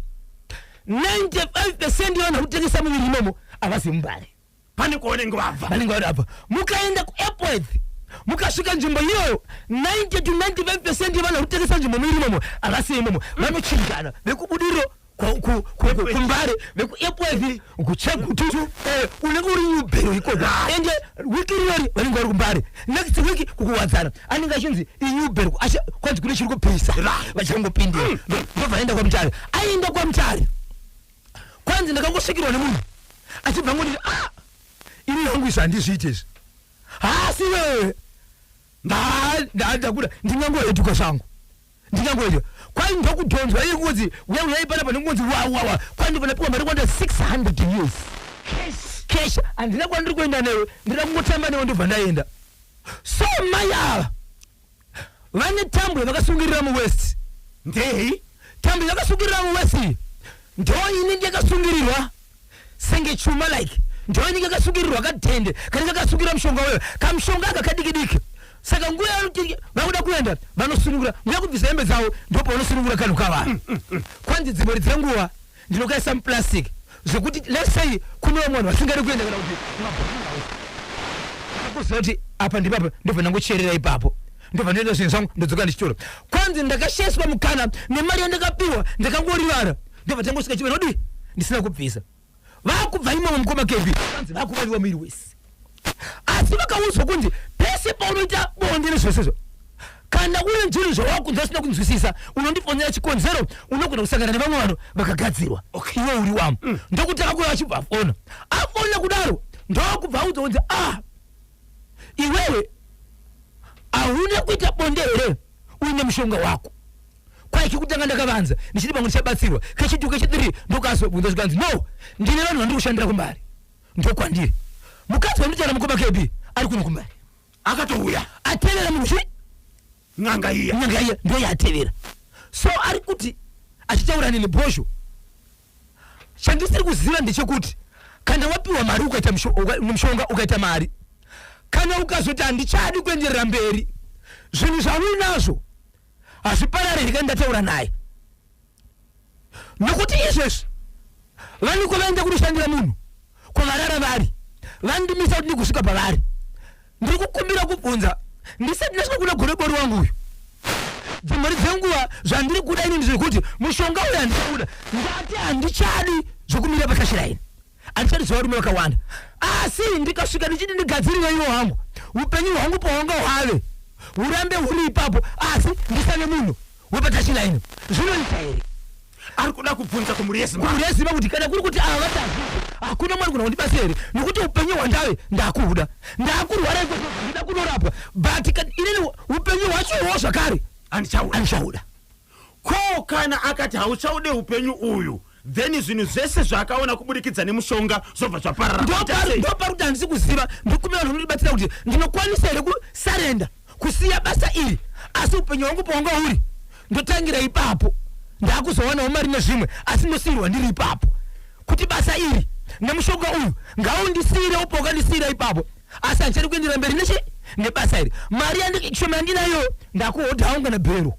95% yevanhu vari kutengesa muviri imomo havasi muMbare.
Pane kwavanenge vabva.
Vanenge vari apa. Mukaenda kuEpworth, mukasvika nzvimbo iyoyo, 90 to 95% yevanhu vari kutengesa nzvimbo muviri imomo havasi imomo. Vanochinjana, vekuBudiriro kuMbare, vekuEpworth kuChegutu. Unenge uri nyubhero ikoko, ende wiki rinori vanenge vari kuMbare, next week kuKuwadzana. Anenge achinzi inyubhero, kwanzi kune chiri kupisa, vachangopindira. Ndobva aenda kwaMutare. Aenda kwaMutare, kwanzi ndakangosvikirwa nemunhu achibva ngonditi, "Ah, ini hangu izvi handizviite izvi." Hasi wewe, ndakuda ndingangoetuka zvangu, ndingangoetuka. Kwai ndokudhonzwa iye kunzi uya uyai panapa, nekungonzi wawawa. Kwai ndobva ndapiwa mari kwanda 600 US cash. Handina kwandiri kuenda newe, ndida kungotamba newe, ndobva ndaenda. So mai ava vane tambo yavakasungirira muwaist.
Ndei?
Tambo yakasungirira muwaist iyi ndo inenge yakasungirirwa senge chuma, like ndo inenge yakasungirirwa kadhende kanenge kakasungirira mushonga weyo, kamushonga aka kadiki diki. Saka nguva yavanoti vakuda kuenda, vanosunungura. Nguva yakubvisa hembe dzavo ndo pavanosunungura kanhu kavanhu. Kwanzi dzimwe dzenguva ndinokaisa muplastic, zvekuti let's say kune vamwe vanhu vasingadi kuenda kana kuti kuziva kuti apa ndipapa, ndobva ndangocherera ipapo, ndobva ndoenda zvinhu zvangu, ndodzoka ndichitora. Kwanzi ndakashayiswa mukana nemari yandakapiwa, ndakangorivara, ndobva tangosvika chive nodi ndisina kubvisa. Vakubva imomo, mukoma Kevi, kwanzi vakuvaviwa muviri wese, asi vakaudzwa kunzi pese paunoita bonde nezvesezvo, kana une zvinhu zvawakunzwa usina kunzwisisa, unondifonera. Chikonzero, unogona kusangana nevamwe vanhu vakagadzirwa, iwe uri wamo. Ndokutanga kuva achibva afona. Afona kudaro, ndokubva audzwa kunzi, "Ah, iwewe hauna kuita bonde here uine mushonga wako?" Kwai kekutanga ndakavanza ndichiti pamwe ndichabatsirwa, kechi2, kechi3 ndokazobvunza zvikanzi, "No, ndine vanhu vandiri kushandira kuMbare, ndokwandiri." Mukadzi wanditaura, mukoma KB, ari kuno kuMbare.
Akatouya.
Atevera munhu chi?
N'anga iya.
N'anga iya ndo yaatevera. So ari kuti achitaura neni, "Bhosho, chandisiri kuziva ndechekuti kana wapiwa mari ukaita mushonga, ukaita mari, kana ukazoti handichadi kuenderera mberi, zvinhu zvauinazvo hazviparariri." Kana ndataura naye, nokuti izvezvi vaniko vaenda kunoshandira munhu kwavarara vari, vandimisa kuti ndikusvika pavari. Ndiri kukumbira kubvunza ndisati ndasvika kuna gorebori wangu uyu. Dzimari dzenguva zvandiri kuda ini ndezvekuti mushonga uyu handikuda, ndati handichadi zvokumira pakashiraini. Handichadi zvevarume vakawanda. Asi ndikasvika ndichiti ndigadzirire iwo hangu upenyu hwangu pahwanga hwave hurambe huri ipapo, asi ndisave munhu wepatachline, zvinoita here?
Ari kuda kubvunza kumhuri yeZimbabwe.
Kumhuri yeZimbabwe kuti kana kuri kuti ava vati hazvisi, hakuna mwari kuna kundibatsira here? Nekuti upenyu hwandave ndakuhuda, ndakurwara iko ndinoda kunorapwa, but inini upenyu hwacho iwowo zvakare
handichauda.
Handichauda.
Ko kana akati hauchaude upenyu uyu, then zvinhu zvese zvaakaona kuburikidza nemushonga zvobva zvaparara?
Ndopari kuti handisi kuziva. Ndikumbira vanhu vanondibatsira kuti ndinokwanisa here kusarenda, kusiya basa iri, asi upenyu hwangu pahwanga huri ndotangira ipapo. Ndakuzowanawo mari nezvimwe, asi ndosiyirwa ndiri ipapo, kuti basa iri nemushonga uyu ngaundisiyirewo pawakandisiyira ipapo, asi handichadi kuendera mberi nechi nebasa iri. Mari shoma yandinayo ndakuhodhawo kana bhero.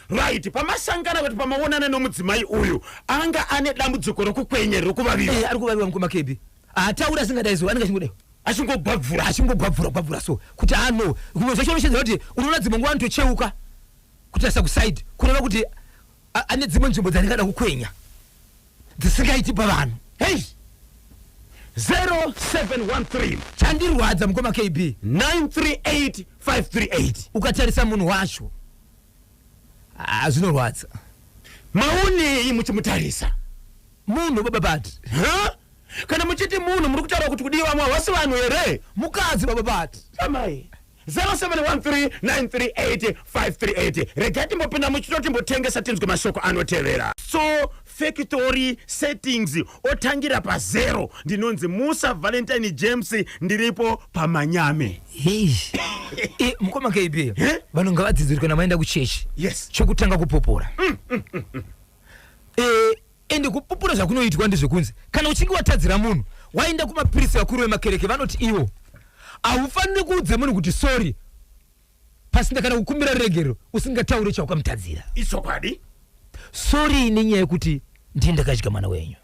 Right, pamasangana kuti pamaonana nomudzimai uyu, anga ane dambudziko rokukwenya rokuvaviwa?
Eh, ari kuvaviwa, mukoma KB. Haatauri, asingadai so, anenge achingodai.
Achingogwabvura.
Achingogwabvura gwabvura so, kuti ano zvimwe zvacho unoshedzera kuti unoona dzimwe nguva anotocheuka kutarisa kusaidi, kureva kuti ane dzimwe nzvimbo dzanenge ada kukwenya dzisingaiti pavanhu.
Hei, 0713.
Chandirwadza, mukoma KB,
938 538.
Ukatarisa munhu wacho, ah, zvinorwadza.
Maonei muchimutarisa?
Munhu, baba Bati.
Ha? Kana muchiti munhu, muri kutaura kuti kudii? Vamwe havasi vanhu here?
Mukadzi, baba Bati.
Amai, 0713938538. Regai timbopinda muchito, timbotengesa, tinzwe mashoko anotevera. So factory settings otangira pazero. Ndinonzi Musa Valentine James, ndiripo pamanyame.
Hei. Mukoma KB,
Eh?
vanhu ngavadzidze kuti kana maenda kuchechi, chokutanga kupopora. Ende kupupura zvakunoitwa ndezvekunzi kana uchinge watadzira munhu, waenda kumapirisi, vakuru vemakereke vanoti ivo haufaniri kuudza munhu kuti sorry pasina kana kukumbira ruregerero usingatauri chaukamutadzira.
Ichokwadi.
Sorry nenyaya yekuti ndini ndakadya mwana wenyu.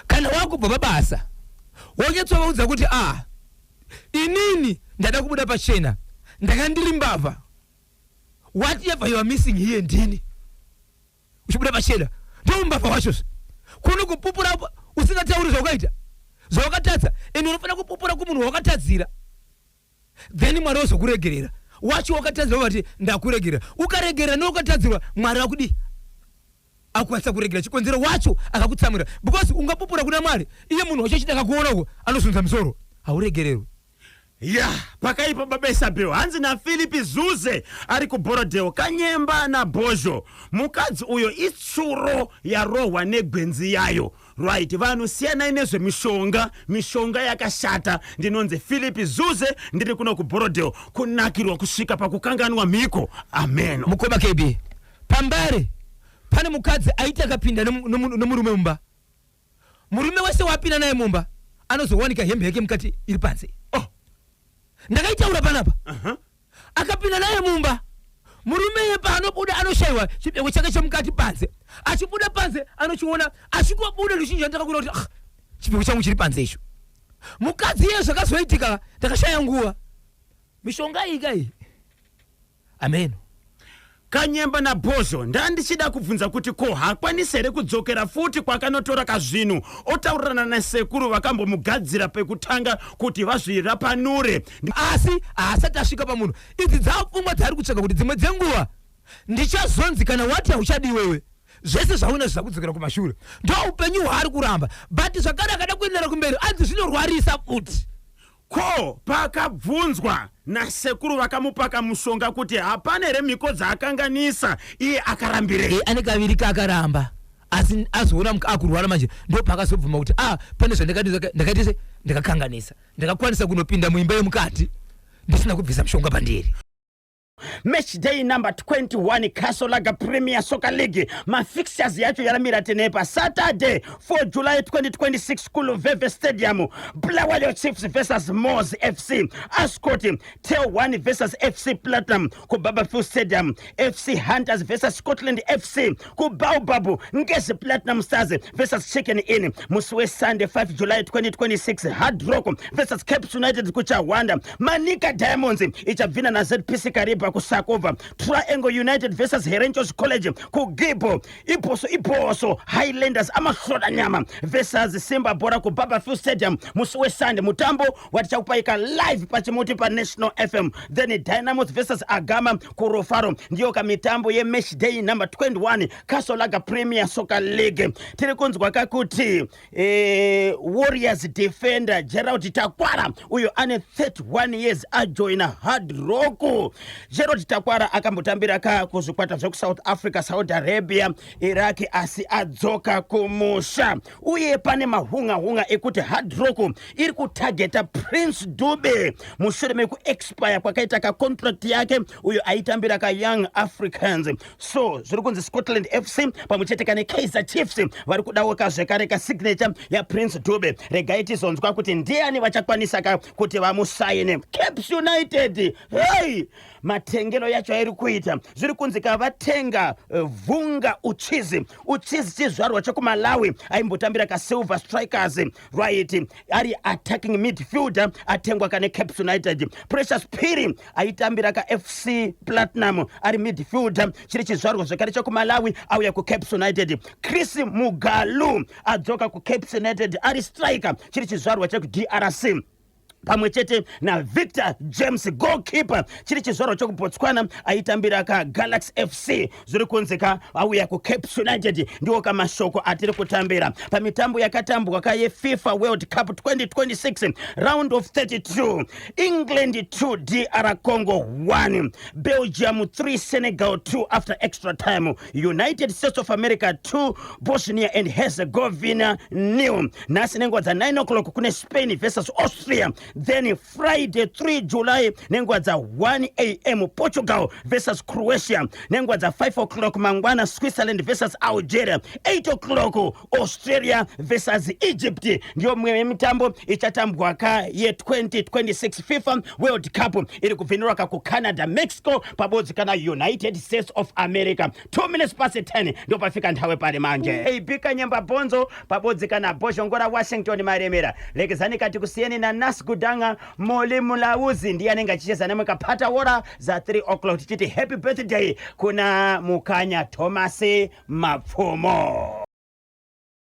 Kana wakubva pabasa, wonyatsovaudza kuti, a, inini ndada kubuda pachena, ndanga ndiri mbavha, whatever you are missing here ndini. Uchibuda pachena, ndoumbavha hwachozve. Kuno kupupura usingatauri zvaukaita, zvawakatadza. Ende unofanira kupupura kumunhu wawakatadzira, then Mwari wozokuregerera. Wacho wakatadzira vati ndakuregerera, ukaregerera newakatadzirwa, Mwari akudii? Akwanisa kuregera chikonzero wacho akakutsamwira, because ungapupura kuna Mwari, iye munhu wacho achida akakuona uko anozunza musoro, hauregererwi.
Ya, pakaipa, baba Isabel. Hanzi naPhilip Zuze ari kuBorodale, Kanyemba naBhozho, mukadzi uyo itsuro yarohwa negwenzi yayo. Right, vanhu siyanai nezvemishonga, mishonga yakashata. Ndinonzi Philip Zuze, ndiri kuno kuBorodale. Kunakirwa kusvika pakukanganwa mhiko, ameno.
Mukoma KB, pambare pane mukadzi aiti akapinda nomurume mumba, murume wese wapinda naye mumba anozowanika hembe yake mukati iri panze.
Oh.
Ndakaitaura panapa. Akapinda naye mumba, murume iye paanobuda anoshayiwa chipfeko chake chemukati panze. Achibuda panze anochiona, achingobuda ruzhinji andakakura kuti, "Ah, chipfeko changu chiri panze icho." Mukadzi iye zvakazoitika ndakashaya nguva. Mishonga iyi kai, ameno.
Kanyemba naBhozho, ndandichida kubvunza kuti ko haakwanisi here kudzokera futi kwakanotora kazvinhu, otaurirana nasekuru vakambomugadzira pekutanga kuti vazvirapanure?
Asi haasati asvika pamunhu. Idzi dzapfungwa dzaari kutsvaga kuti dzimwe dzenguva ndichazonzi kana wati hauchadi iwewe, zvese zvauna zvizakudzokera kumashure. Ndo upenyu hwaari kuramba, but zvakare akada kuendera kumberi anzi zvinorwarisa futi.
Ko paakabvunzwa nasekuru vakamupa kamushonga kuti hapana here mhiko dzaakanganisa, iye akarambirei?
E, ane kaviri kaakaramba, asi azoona akurwara manje ndo paakazobvuma kuti, a, pane zvandakaita se ndakakanganisa, ndakakwanisa kunopinda muimba yemukati ndisina kubvisa mushonga pandiri.
Match day number 21, Castle Lager Premier Soccer League, mafixtures yacho yaramira tenepa. Saturday 4 July 2026, kuLuveve Stadium, Bulawayo Chiefs versus Mos FC. Ascot, TelOne versus FC Platinum. KuBabourfields Stadium, FC Hunters versus Scotland FC. KuBaobab, Ngezi Platinum Stars versus Chicken Inn. Musi weSunday 5 July 2026, Hard Rock versus Caps United. KuChahwanda, Manica Diamonds ichabvina naZPC Kariba. Kariba kuSakobva. Triangle United versus Herentals College kuGibbo. Ibosso Ibosso Highlanders amahlodanyama versus Simba Bhora kuBarbourfields Stadium musi weSunday. Mutambo watichakupaika live pachimuti paNational FM. Then Dynamos versus Agama kuRufaro. Ndiyo kamitambo yematch day number 21 Castle Lager Premier Soccer League. Tiri kunzwa kakuti Warriors defender Gerald Takwara uyo ane 31 years ajoina Hard Rock. Gerald Takwara akambotambira ka kuzvikwata zvekuSouth Africa, Saudi Arabia, Iraq, asi adzoka kumusha. Uye pane mahunga-hunga ekuti Hard Rock iri kutageta Prince Dube mushure mekuexpire kwakaita kacontract yake uyo aitambira kaYoung Africans. So zviri kunzi Scotland FC pamwe chete kane Kaizer Chiefs vari kudawo kazvekare kasignature yaPrince Dube. Regai tizonzwa kuti ndiani vachakwanisa ka kuti vamusaine. Caps United, hey, matengero yacho airi kuita, zviri kunzi kavatenga Vunga Uchizi. Uchizi chizvarwa chekuMalawi, aimbotambira kaSilver Strikers, right, ari attacking midfielder, atengwa kane Caps United. Precious Phiri aitambira kaFC Platinum ari midfielder, chiri chizvarwa zvekare chekumalawi, auya kuCaps United. Chris Mugalu adzoka kuCaps United ari striker, chiri chizvarwa chekuDRC, pamwe chete naVictor James, goalkeeper, chiri chizvarwa chekuBotswana, aitambira kaGalaxy FC. Zviri kunzi ka auya kuCaps United. Ndiwo kamashoko atiri kutambira pamitambo yakatambwa kayeFIFA World Cup 2026 round of 32. England 2, DR Congo 1, Belgium 3, Senegal 2 after extra time, United States of America 2, Bosnia and Herzegovina 0. Nhasi nenguva dza9 o'clock kune Spain versus Austria. Then Friday 3 July nenguva dza1 am, Portugal versus Croatia. Nenguva dza5 o'clock mangwana, Switzerland versus Algeria. 8 o'clock, Australia versus Egypt. Ndiyo mimwe yemitambo ichatambwa ka ye2026 FIFA World Cup iri kubvinirwa ka kuCanada, Mexico pabodzi kana United States of America. 2 minutes past 10 ndopafika nthawe pale manje. Eibika nyemba bonzo pabodzi kana Bozhongora Washington Maremera. Lekezani kati kusiyeni na Nas Gudanga Moli Mulauzi, ndiye anenge achicheza nemwe kapata wora za 3 o'clock. Tichiti happy birthday kuna Mukanya Thomas Mapfumo.